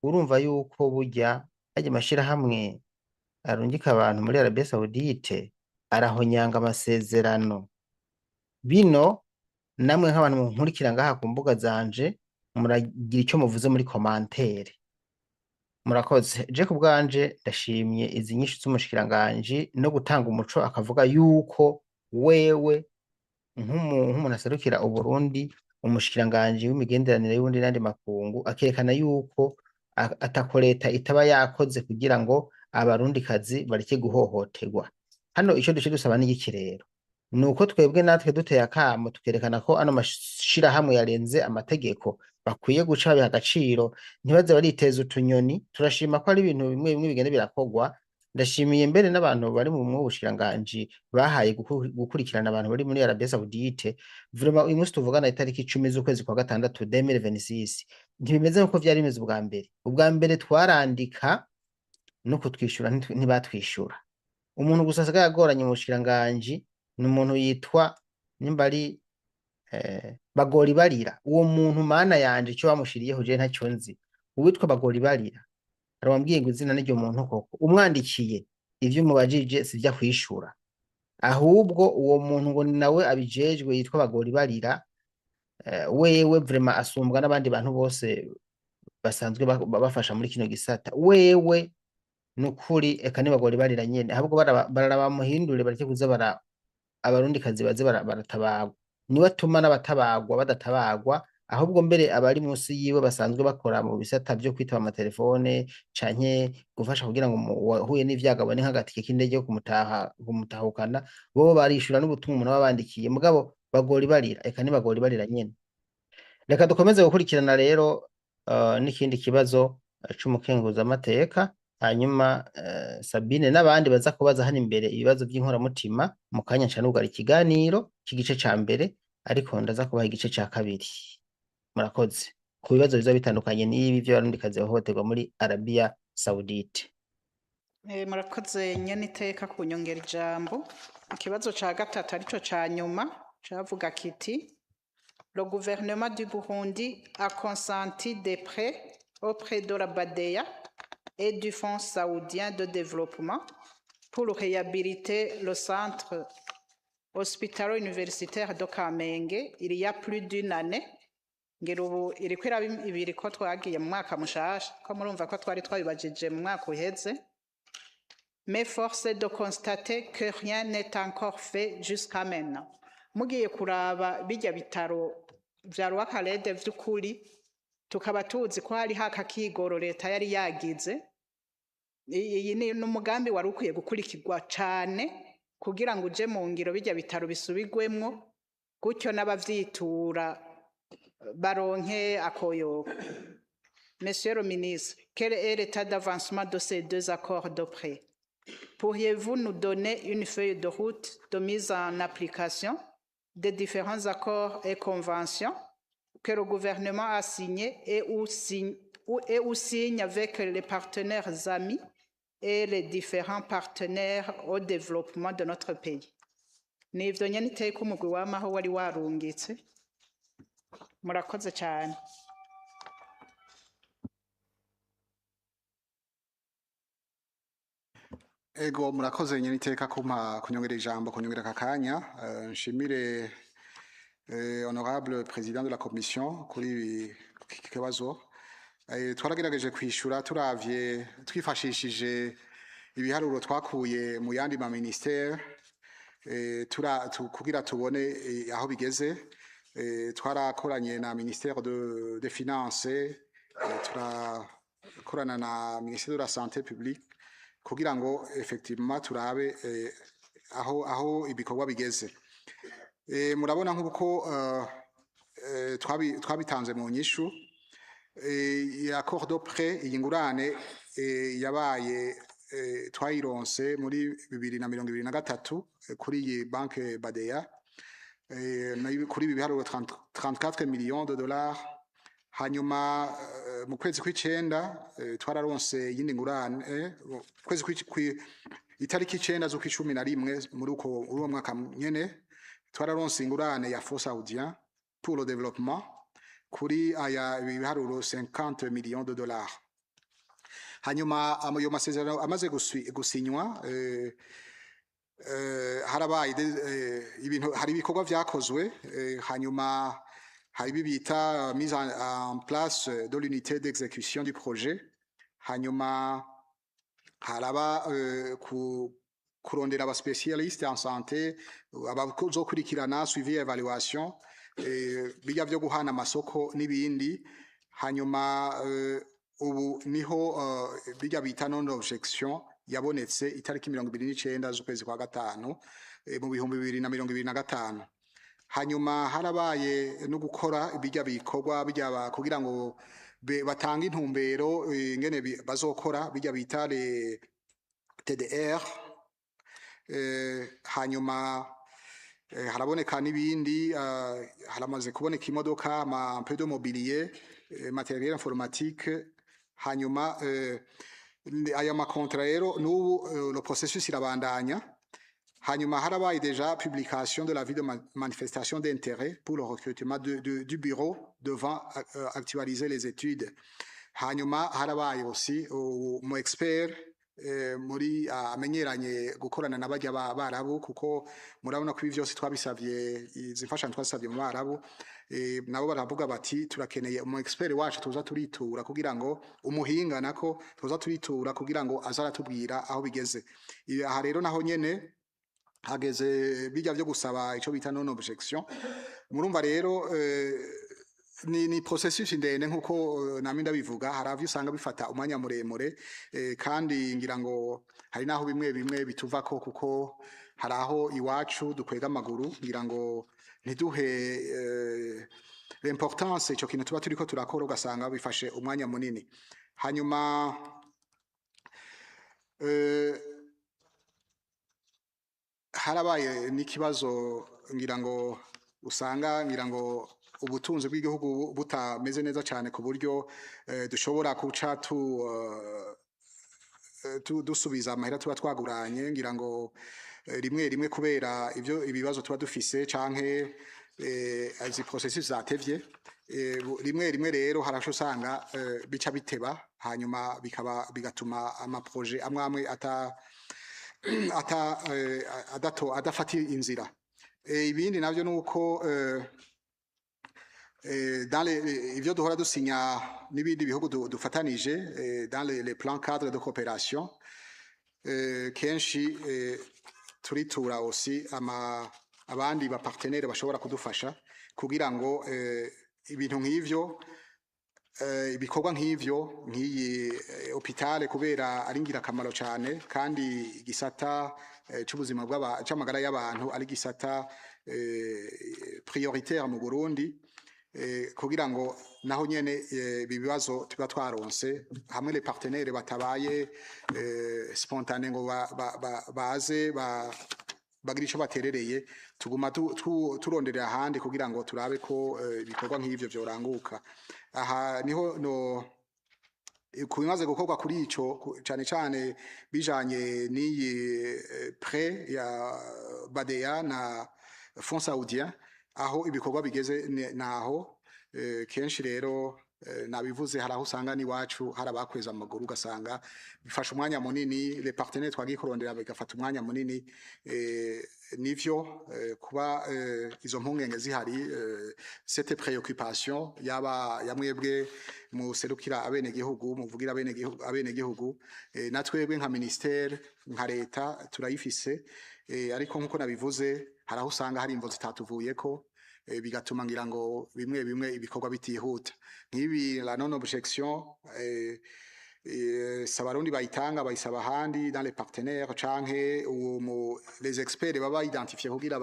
urumva yuko burya harya amashirahamwe arungika abantu muri Arabie Saoudite arahonyanga amasezerano. Bino namwe nk'abantu munkurikira ngaha ku mbuga zanje, muragira ico muvuze muri commentaire. Murakoze. Je ku bwanje ndashimye izi nyishu z'umushikiranganji no gutanga umuco, akavuga yuko wewe nk'umuntu aserukira Uburundi, umushikiranganji w'imigenderanire y'Uburundi n'ayandi makungu, akerekana yuko atako leta itaba yakoze kugira ngo abarundikazi bareke guhohoterwa. Hano ico duce dusaba ni iki rero? Ni uko twebwe natwe duteye akamo, tukerekana ko ano mashirahamwe yarenze amategeko, bakwiye guca babiha agaciro, ntibaze bariteza utunyoni. Turashima ko ari ibintu bimwe bimwe bigenda birakorwa. Ndashimiye mbere n'abantu bari mu bushikiranganji bahaye gukurikirana abantu bari muri Arabie Saoudite. Vraiment uyu munsi tuvugana, itariki 10 z'ukwezi kwa gatandatu 2026, ntibimeze nkuko vyari bimeze ubwa mbere. Ubwa mbere twarandika no kutwishura ntibatwishura. Umuntu gusa asigaye agoranye mu bushikiranganji ni umuntu yitwa nimba ari Bagori barira. Uwo muntu, mana yanje, icyo bamushiriyeho je ntacyo nzi. Uwitwa Bagori barira, hari uwambwiye ngo izina n'iryo muntu koko umwandikiye ivyo umubajije sivyo akwishura. Ahubwo uwo muntu ngo ni nawe abijejwe, yitwa Bagori barira, wewe vraiment asumbwa n'abandi bantu bose basanzwe bafasha muri kino gisata. Wewe nukuri eka ni Bagori barira nyene, ahubwo barara bamuhindure, bareke kuza bara abarundikazi baze baratabarwa. Niwe atuma n'abatabagwa badatabagwa, ahubwo mbere abari munsi yiwe basanzwe bakora mu bisata vyo kwitaba amatelefone canke gufasha kugira ngo uwahuye n'ivyago abone nk'agatike k'indege yo kumutahukana, bobo barishura n'ubutumwa umuntu aba abandikiye, mugabo bagora ibarira, eka ntibagora ibarira nyene. Reka dukomeze gukurikirana rero n'ikindi kibazo c'umukenguzamateka, hanyuma Sabine n'abandi baza kubaza hano imbere ibibazo by'inkoramutima. Mu kanya nca nugara ikiganiro c'igice ca mbere, ariko ndaza kubaha igice ca kabiri. Murakoze ku bibazo biza bitandukanye n'ibi vy'Abarundikazi bahohoterwa muri Arabia Saudite. Murakoze nyene iteka kunyongera ijambo. Ikibazo ca gatatu, arico ca nyuma, cavuga kiti: "Le gouvernement du Burundi a consenti des prêts auprès de la BADEA et du Fonds saoudien de développement pour réhabiliter le centre hospitalo-universitaire de Kamenge il y a plus d'une année." Ngira ubu iriko iraba ibiri ko twagiye mu mwaka mushasha, ko murumva ko twari twabibajije mu mwaka uheze. "Mais force est de constater que rien n'est encore fait jusqu'à maintenant." Mugiye kuraba bijya bitaro vya Rwakarede, vy'ukuri tukaba tuzi ko hari hakakigoro leta yari yagize. Iyi ni n'umugambi wari ukwiye gukurikirwa cane kugira ngo uje mu ngiro, bijya bitaro bisubigwemwo, gutyo n'abavyitura baronke akoyoko. Monsieur le ministre, quel est l'état d'avancement de ces deux accords de prêt? Pourriez-vous nous donner une feuille de route de mise en application des différents accords et conventions que le gouvernement a signés et ou signe avec les partenaires amis et les différents partenaires au développement de notre pays? Ni ivyo nyene iteka umugwi wamaho wari warungitse. Murakoze cyane. Ego, murakoze nyene iteka kumpa kunyongera ijambo, kunyongera aka kanya. Nshimire honorable président de la commission kuri iki kibazo. Twaragerageje kwishura turavye twifashishije ibiharuro twakuye mu yandi ma ministère kugira tubone aho bigeze. Twarakoranye na ministère des finances, turakorana na ministère de la santé publique kugira ngo effectivement turabe aho ibikorwa bigeze. Murabona nk'uko twabitanze mu nyishu, accord de prêt, iyi ngurane yabaye, twayironse muri 2023 kuri iyi banque BADEA, nayo kuri ibi biharuro 30 34 millions de dollars. Hanyuma mu kwezi kw'icenda twararonse iyindi ngurane, mu kwezi itariki 9 z'ukwa 11 muri uwo mwaka nyene, twararonse ingurane ya Fonds saoudien pour le développement kuri aya ibiharuro 50 millions de dollars. Hanyuma ayo masezerano amaze gusinywa, harabaye ibintu, hari ibikorwa vyakozwe. Hanyuma hari ibi bita mise en place de l'unité d'exécution du projet. Hanyuma haraba kurondera aba spécialistes en santé abazokurikirana suivi et évaluation, bijya vyo guhana amasoko n'ibindi. Hanyuma ubu niho bijya bita non objection yabonetse itariki 29 z'ukwezi kwa gatanu mu 2025. Hanyuma harabaye no gukora bijya bikorwa bijya kugira ngo batange intumbero ingene bazokora bijya bita les TDR. Hanyuma haraboneka n'ibindi, haramaze kuboneka imodoka, ama un peu de mobilier, matériel informatique. Hanyuma aya ma contrats rero n'ubu le processus irabandanya. Hanyuma harabaye déjà publication de l'avis de manifestation d'intérêt pour le recrutement du bureau devant actualiser les études. Hanyuma harabaye aussi umu expert muri amenyeranye gukorana n'abajya barabu, kuko murabona ko ibi vyose twabisavye, izi mfashanyo twasavye mu Barabu, nabo baravuga bati turakeneye umu expert wacu tuza turitura kugira ngo umuhinga nako tuza turitura kugira ngo aze aratubwira aho bigeze. Aha rero naho nyene hageze bijya vyo gusaba ico bita non objection. Murumva rero ni processus ndende nkuko namwe ndabivuga. Hari avyo usanga bifata umwanya muremure, kandi ngira ngo hari naho bimwe bimwe bituvako, kuko hari aho iwacu dukwega amaguru, ngira ngo ntiduhe l'importance ico kintu tuba turiko turakora, ugasanga bifashe umwanya munini. Hanyuma harabaye n'ikibazo, ngira ngo usanga ngira ngo ubutunzi bw'igihugu butameze neza cyane ku buryo dushobora kuca dusubiza amahera tuba twaguranye, ngira ngo rimwe rimwe kubera ivyo ibibazo tuba dufise canke izi processus zatevye. Rimwe rimwe rero harasho usanga bica biteba, hanyuma bikaba bigatuma ama projets amwe amwe ata adato adafata inzira. Ibindi navyo nuko dans les ivyo duhora dusinya n'ibindi bihugu dufatanije dans les plans cadres de coopération, kenshi turitura aussi ama abandi ba partenaires bashobora kudufasha kugira ngo ibintu nk'ivyo, ibikorwa nk'ivyo, nk'iyi hôpital, kubera ari ngirakamaro cyane kandi igisata c'ubuzima bw'aba c'amagara y'abantu ari gisata prioritaire mu Burundi, kugira ngo naho nyene ibi bibazo tuba twaronse hamwe les partenaires batabaye spontané ngo baze bagira ico baterereye, tuguma turonderera ahandi kugira ngo turabe ko ibikorwa nk'ivyo vyoranguka. Aha niho no ku bimaze gukorwa kuri ico, cane cane bijanye n'iyi prêt ya BADEA na Fonds saoudien, aho ibikorwa bigeze naho kenshi rero nabivuze, hari aho usanga n'iwacu hari abakweza amaguru, ugasanga bifasha umwanya munini, les partenaires twagiye kurondera bigafata umwanya munini. Nivyo kuba izo mpungenge zihari, cette préoccupation yaba yamwebwe muserukira abenegihugu, muvugira abenegihugu, natwebwe nka ministère, nka leta turayifise, ariko nkuko nabivuze, hari aho usanga hari imvo zitatuvuyeko, bigatuma ngira ngo bimwe bimwe ibikorwa bitihuta. Nk'ibi la non objection, si abarundi bayitanga, bayisaba ahandi dans les partenaires canke uwo les experts baba identifié kugira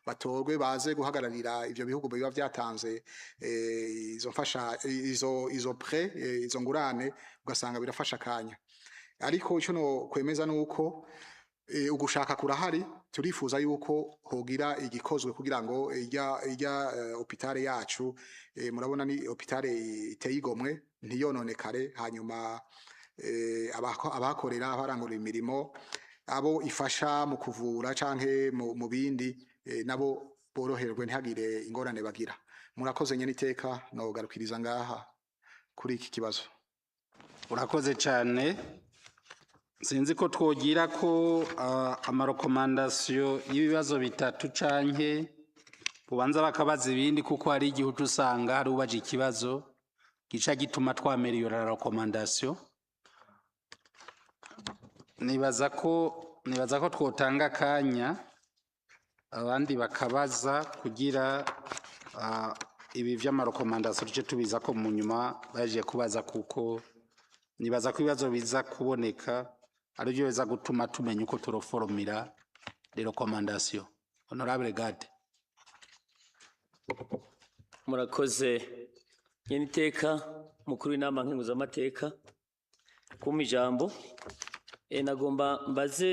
batorwe baze guhagararira ivyo bihugu biba vyatanze izo mfasha, izo prêt, izo ngurane, ugasanga birafasha akanya. Ariko ico no kwemeza nuko ugushaka kurahari, turifuza yuko hogira igikozwe kugira ngo ijya hôpital yacu, murabona ni hôpital iteye igomwe, ntiyononekare, hanyuma abahakorera, abarangura imirimo, abo ifasha mu kuvura canke mu bindi, nabo boroherwe, ntihagire ingorane bagira. Murakoze nyene iteka, nogarukiriza ngaha kuri iki kibazo. Urakoze cyane. Sinzi ko twogira ko ama recommandations y'ibibazo bitatu canke bubanza bakabaza ibindi, kuko hari igihe uca usanga hari ubaje ikibazo gica gituma twaméliora la recommandation. Nibaza ko twotanga akanya abandi bakabaza kugira ibi vy'ama recommandations tuce tubiza ko mu nyuma baje kubaza, kuko nibaza ko ibibazo biza kuboneka aribyo biza gutuma tumenya uko turoformira les recommandations. Honorable Gade. Murakoze nyene iteka mukuru w'inama nkenguzamateka kumpa ijambo. Nagomba mbaze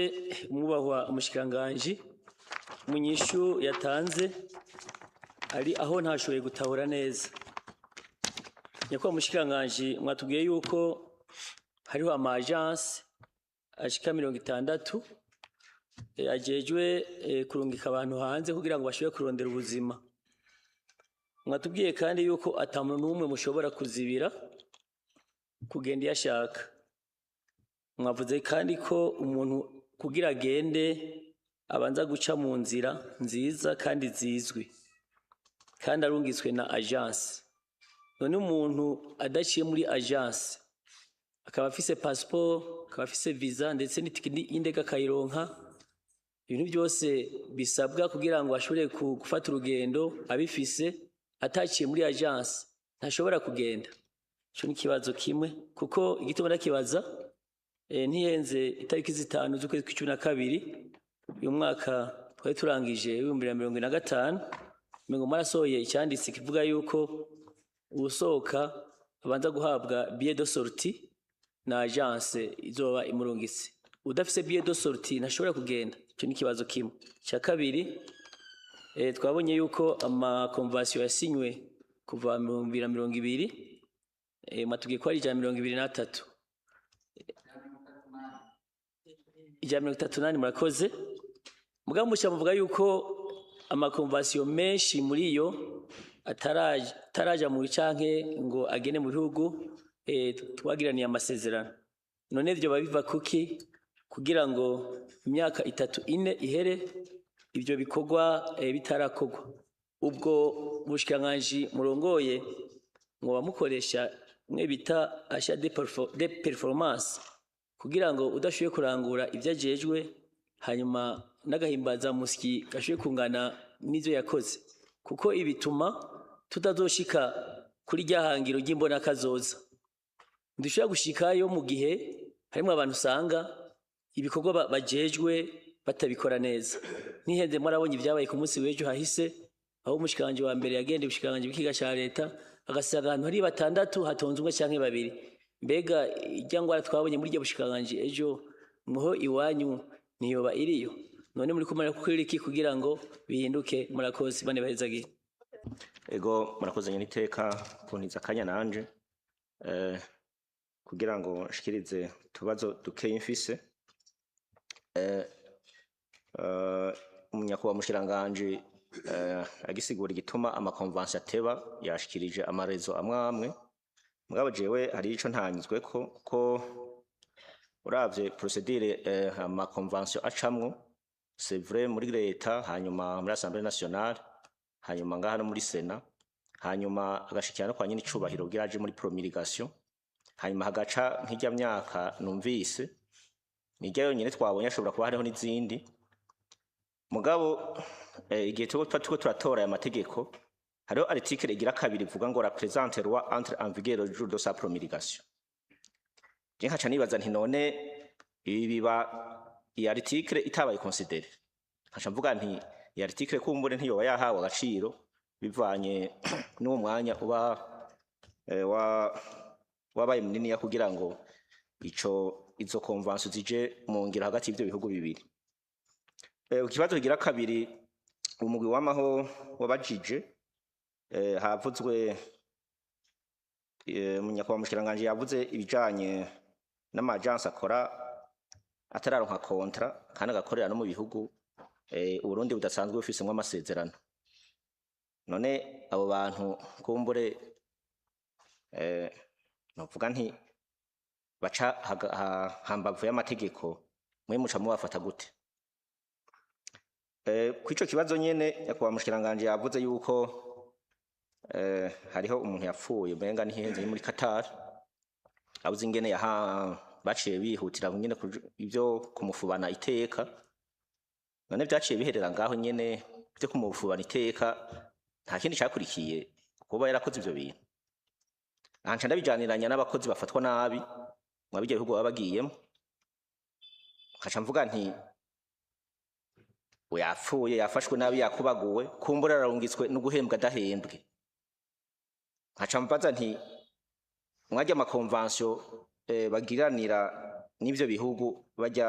umwubahwa umushikiranganji mu nyishu yatanze ari aho ntashoboye gutahura neza. Nyakubahwa mushikiranganji, mwatubwiye yuko hariho ama agence ashika 60 ajejwe kurungika abantu hanze kugira ngo bashobore kurondera ubuzima. Mwatubwiye kandi yuko ata muntu n'umwe mushobora kuzibira kugenda iyo ashaka. Mwavuze kandi ko umuntu kugira agende abanza guca mu nzira nziza kandi zizwi kandi arungitswe na agence. None umuntu adaciye muri agence, akaba afise passeport, akaba afise visa, ndetse n'itike y'indege akayironka. Ibintu byose bisabwa kugira ngo ashobore gufata urugendo abifise, ataciye muri agence ntashobora kugenda. Ico ni ikibazo kimwe, kuko igituma ndakibaza, ntihenze, itariki 5 z'ukwezi kw'icumi na kabiri uyu mwaka twari turangije 2025, ngo mwarasohoye icyanditse kivuga yuko uwusohoka abanza guhabwa billet de sortie na agence izoba imurungitse. Udafise billet de sortie ntashobora kugenda. Icyo ni ikibazo kimwe. Icya kabiri, twabonye yuko ama convention yasinywe kuva mu 2020, mwatubwiye ko ari 123, 138, murakoze. Mugabo muca muvuga yuko ama convention menshi muri yo ataraja mu canke ngo agene mu bihugu twagiraniye amasezerano. None ivyo biva kuki kugira ngo imyaka 3, 4 ihere ivyo bikorwa bitarakorwa? Ubwo bushikiranganji murongoye ngo bamukoresha mwe bita achat de performance, kugira ngo udashoboye kurangura ibyo ajejwe, hanyuma n'agahimbaza musyi gashoboye kungana n'ivyo yakoze, kuko ibituma tutazoshika kuri rya hangiro ry'imbona kazoza. Ntidushobora gushikayo mu gihe harimwo abantu usanga ibikorwa bajejwe batabikora neza. Ntihenze, mwarabonye ibyabaye ku munsi w'ejo hahise, aho umushikiranganji wa mbere yagenda ubushikiranganji bw'ikiga ca leta, agasanga ahantu hari batandatu hatonze umwe canke babiri. Mbega irya ngwara twabonye muri iryo bushikiranganji ejo, muho iwanyu ntiyoba iriyo? None muri kumara kuri iki kugira ngo bihinduke? Murakoze, bane bahezagiye. Ego, murakoze nyine iteka kuntiza akanya nanje kugira ngo nshikirize utubazo dukeyi mfise. Umunyakubahwa mushikiranganji agisigura igituma ama convention ateba, yashikirije ama raisons amwe amwe, mugabo jewe hari ico ntanyuzweko, ko uravye procédure ama convention acamwo, c'est vrai, muri leta, hanyuma muri Assemblée nationale, hanyuma ngaha no muri Sénat, hanyuma agashikira no kwa nyene icubahiro kugira aje muri promulgation, hanyuma hagaca nk'irya myaka numvise nirya yonyene twabonye, ashobora kuba hariho n'izindi. Mugabo igihe tuba turiko turatora aya mategeko, hariho article igira kabiri ivuga ngo: "La présente loi entre en vigueur le jour de sa promulgation." Je nkaca nibaza nti: none ibi biba iyi article itabaye considérée? Nkaca mvuga nti iyi article kumbure ntiyoba yahawe agaciro bivanye n'uwo mwanya uba wa wabaye muniniya kugira ngo ico izo convention zije mu ngiro hagati y'ivyo bihugu bibiri. Ikibazo kigira kabiri umugwi w'amaho wabajije, havuzwe, munyakubahwa mushikiranganji yavuze ibijanye n'ama agence akora atararonka contrat kandi agakorera no mu bihugu Uburundi budasanzwe bufisemwo amasezerano. None abo bantu kumbure, novuga nti baca hambavu y'amategeko, mwe muca mubafata gute? Kw'ico kibazo nyene, nyakubahwa mushikiranganji yavuze yuko hariho umuntu yapfuye, umenga ntihenze, muri Qatar, abuze ingene yaha baciye bihutira nyene ivyo kumufubana iteka. None vyaciye biherera ngaho nyene vyo kumufubana iteka, nta kindi cakurikiye kuba yarakoze ivyo bintu? Aha nca ndabijaniranya n'abakozi bafatwa nabi mwa birya bihugu baba bagiyemo, nkaca mvuga nti yapfuye, yafashwe nabi, yakubaguwe, kumbura ararungitswe no guhembwa adahembwe. Nkaca mbaza nti mwajya ama convention bagiranira n'ivyo bihugu bajya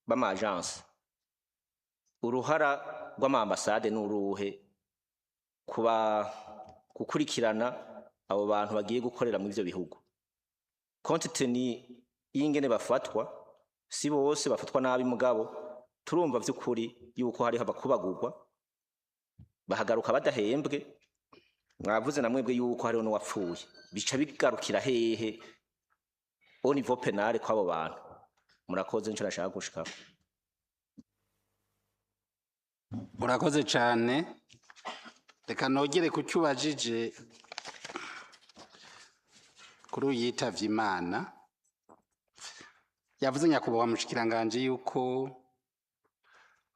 b'ama agence, uruhara rw'ama ambassade n'uruhe kuba gukurikirana abo bantu bagiye gukorera mu ivyo bihugu, compte tenu y'ingene bafatwa? Si bose bafatwa nabi, mugabo turumva vy'ukuri yuko hariho abakubagurwa bahagaruka badahembwe. Mwavuze na mwebwe yuko hariho n'uwapfuye. Bica bigarukira hehe au niveau pénal kw'abo bantu? Murakoze, nico nashaka gushikako. Urakoze cyane. Reka nogere ku cyo ubajije kuri uyu yitavye Imana. Yavuze nyakubahwa mushikiranganje yuko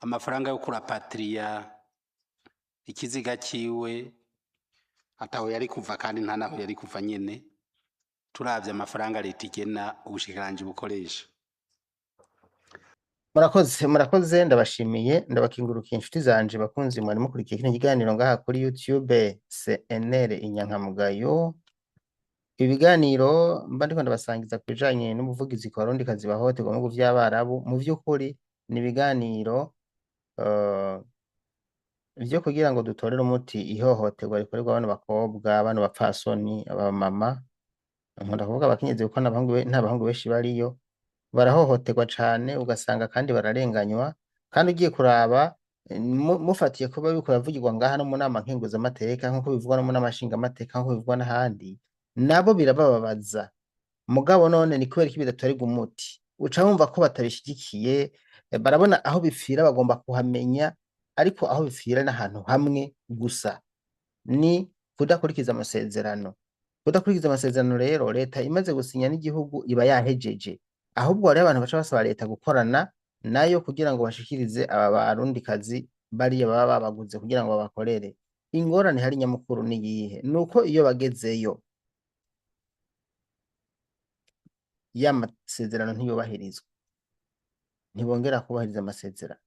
Amafaranga yo kurapatriya ikiziga ciwe ataho yari kuva, kandi nta naho yari kuva nyene, turavye amafaranga leta igena ubushikiranganji bukoresha. Murakoze, murakoze, ndabashimiye, ndabakingurukiye, inshuti zanje bakunzi mwari mukurikiye kino kiganiro ngaha kuri YouTube CNL Inyankamugayo. Ibiganiro mba ndiko ndabasangiza ku bijanye n'ubuvugizi ku Barundikazi bahohoterwa mu bihugu vy'Abarabu, mu vy'ukuri ni ibiganiro vyo kugira ngo dutorere umuti ihohoterwa rikorerwa bano bakobwa, bano bapfasoni, abamama. Nkunda kuvuga abakenyezi kuko nta bahungu benshi bariyo. Barahohoterwa cane, ugasanga kandi bararenganywa. Kandi ugiye kuraba, mufatiye kuba biriko biravugirwa ngaha no mu nama nkenguzamateka, nk'uko bivugwa no mu nama nshingamateka, nk'uko bivugwa n'ahandi, nabo birabababaza. Mugabo none ni kubera iki bidatorerwa umuti? Uca wumva ko batabishigikiye. Barabona aho bipfira, bagomba kuhamenya, ariko aho bipfira n'ahantu hamwe gusa, ni kudakurikiza amasezerano. Kudakurikiza amasezerano rero, leta imaze gusinya n'igihugu iba yahejeje. Ahubwo hariho abantu baca basaba leta gukorana nayo kugira ngo bashikirize aba Barundikazi bariya baba babaguze kugira ngo babakorere. Ingorane hari nyamukuru ni iyihe? Nuko iyo bagezeyo, ya masezerano ntiyubahirizwa, ntibongera kubahiriza amasezerano,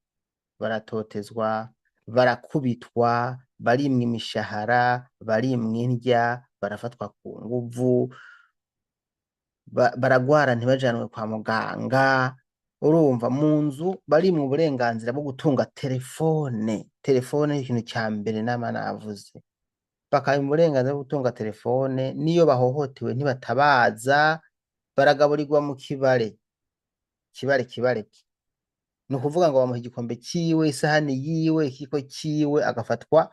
baratotezwa, barakubitwa, barimwa imishahara, barimwa indya, barafatwa ku nguvu, baragwara ntibajanwe kwa muganga. Urumva mu nzu barimwa uburenganzira bwo gutunga telefone. Telefone ni ikintu ca mbere nama navuze. Bakabima uburenganzira bwo gutunga telefone, niyo bahohotewe ntibatabaza, baragaburirwa mu kibare. Kibare kibareke. Ni ukuvuga ngo bamuha igikombe ciwe, isahani yiwe, ikiko ciwe, agafatwa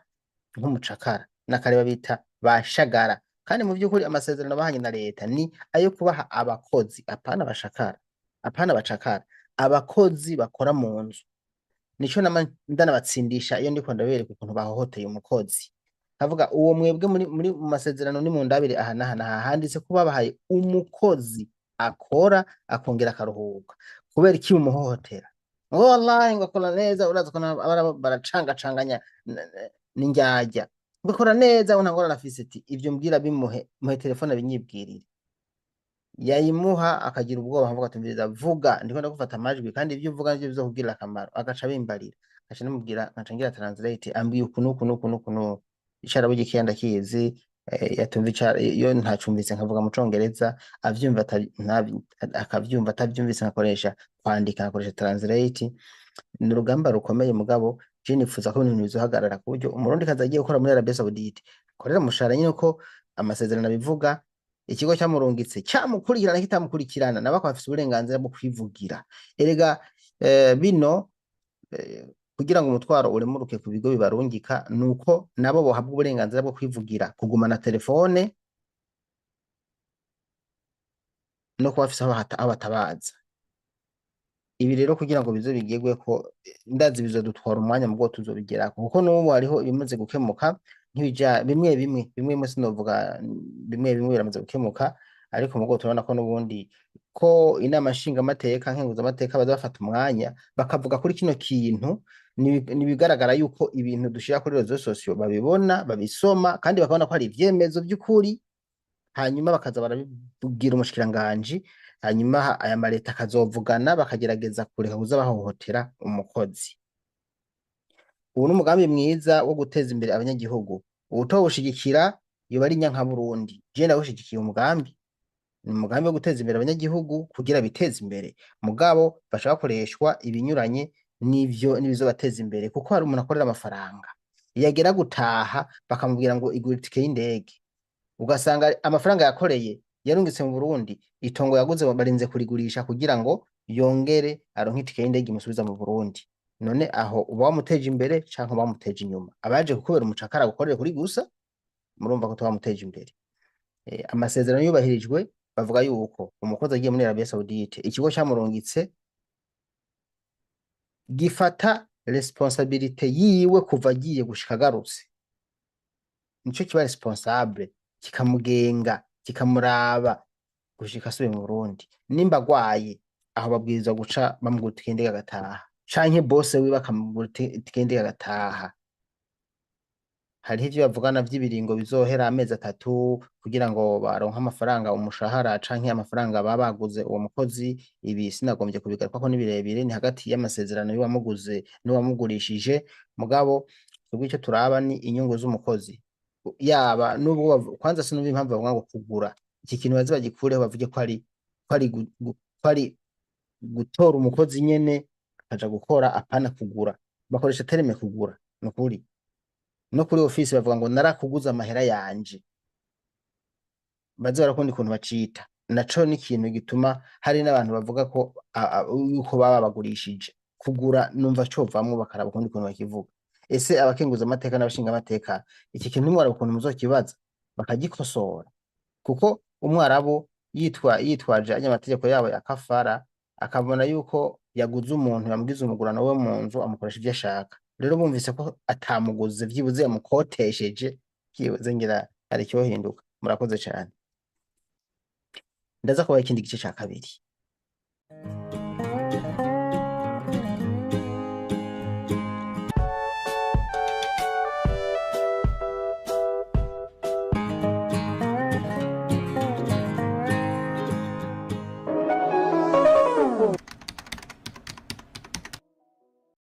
nk'umucakara. N'akare babita bashagara. Kandi mu vy'ukuri amasezerano bahanye na leta ni ayo kubaha abakozi, apana abashakara, apana abacakara, abakozi bakora mu nzu. Nico nama ndanabatsindisha iyo ndiko ndabereka ukuntu bahohoteye umukozi. Nkavuga uwo mwebwe muri mu masezerano ni mu ndabire aha n'aha n'aha handitse ko babahaye umukozi akora akongera akaruhuka. Kubera iki mumuhohotera? Ngo wallahi ngo akora neza, urazi ko baracangacanganya n'indyarya. Ngo akora neza, ngo nta ngorane afise. Ati ivyo mbwira bimuhe, muhe telefone abinyibwirire. Yayimuha akagira ubwoba, nkavuga ati umviriza, vuga, ndiko ndagufata amajwi kandi ivyo uvuga nivyo bizokugirira akamaro. Agaca abimbarira, ngaca namubwira, nkaca ngira translate, ambwiye uku n'uku n'uku n'uku n'uku. Icarabu gikeya ndakizi, yatumva iyo ntacumvise nkavuga mu congereza, avyumva akavyumva, atavyumvise nkakoresha kwandika, nkakoresha translate. Ni urugamba rukomeye, mugabo je nifuza ko ibintu bizohagarara ku buryo Umurundikazi agiye gukora muri Arabie Saoudite akorera umushahara nyene uko amasezerano abivuga, ikigo camurungitse camukurikirana kitamukurikirana, nabo akaba afise uburenganzira bwo kwivugira. Erega bino kugira ngo umutwaro uremuruke ku bigo bibarungika, nuko nabo bohabwa uburenganzira bwo kwivugira, kugumana telefone no kuba bafise aho batabaza. Ibi rero kugira ngo bize bigegweko, ndazi bizodutwara umwanya, mugabo tuzobigerako, kuko n'ubu hariho ibimaze gukemuka, nk'ibija bimwe bimwe, bimwe bimwe sinovuga, bimwe bimwe biramaze gukemuka, ariko mugabo turabona ko n'ubundi ko inama nshingamateka, nkenguzamateka baza bafata umwanya bakavuga kuri kino kintu. Nibigaragara yuko ibintu dushira kuri réseaux sociaux babibona, babisoma, kandi bakabona ko hari ivyemezo vy'ukuri, hanyuma bakaza barabibwira umushikiranganji, hanyuma aya mareta akazovugana, bakagerageza kureka kuza bahohotera umukozi. Ubu ni umugambi mwiza wo guteza imbere abanyagihugu. Uwutowushigikira yoba ari inyankaburundi. Je ndawushigikiye umugambi. Ni umugambi wo guteza imbere abanyagihugu kugira biteze imbere. Mugabo baca bakoreshwa ibinyuranye n'ivyo n'ibizobateza imbere, kuko hari umuntu akorera amafaranga, yagera gutaha bakamubwira ngo igura itike y'indege, ugasanga amafaranga yakoreye yarungitse mu Burundi, itongo yaguze barinze kurigurisha kugira ngo yongere aronke itike y'indege imusubiza mu Burundi. None aho uba wamuteje imbere canke uba wamuteje inyuma? Abaje kukubera umucakara gukorere kuri gusa, murumva ko tubamuteje imbere. Amasezerano yubahirijwe, bavuga yuko umukozi agiye muri Arabie Saoudite, ikigo camurungitse gifata responsabilité yiwe kuva agiye gushika agarutse. Nico kiba responsable, kikamugenga, kikamuraba gushika asubiye mu Burundi. Nimba agwaye, aho babwirizwa guca bamugura itike y'indege agataha, Canke boss wiwe akamugura itike agataha. Hariho ivyo bavugana vy'ibiringo bizohera amezi 3 kugira ngo baronke amafaranga, umushahara canke amafaranga baba baguze uwo mukozi. Ibi sinagombye kubigarukako, ni birebire, ni hagati y'amasezerano y'uwamuguze n'uwamugurishije. Mugabo twebwe ico turaba ni inyungu z'umukozi. Yaba nubwo kwanza sinumva impamvu bavuga ngo kugura iki kintu, baze bagikureho, bavuge ko ari gutora umukozi nyene akaja gukora, apana kugura. Bakoresha terme kugura, nukuri no kuri office bavuga ngo narakuguze amahera yanje. Baze barakunda ukuntu bacita naco, ni ikintu gituma hari n'abantu bavuga ko yuko baba bagurishije. Kugura numva covamwo, bakaraba ukundi kuntu bakivuga. Ese abakenguza amateka n'abashinga amateka, iki kintu ntimwaraba ukuntu muzokibaza bakagikosora? Kuko umwarabu yitwaje anya amategeko yabo ya kafara, akabona yuko yaguze umuntu, yamugize umugurano we mu nzu, amukoresha ivyo ashaka. Rero bumvise ko atamuguze, vyibuze yamukotesheje, vyibuze ngira hari icyohinduka. Murakoze cane, ndaza kubaha ikindi gice ca kabiri.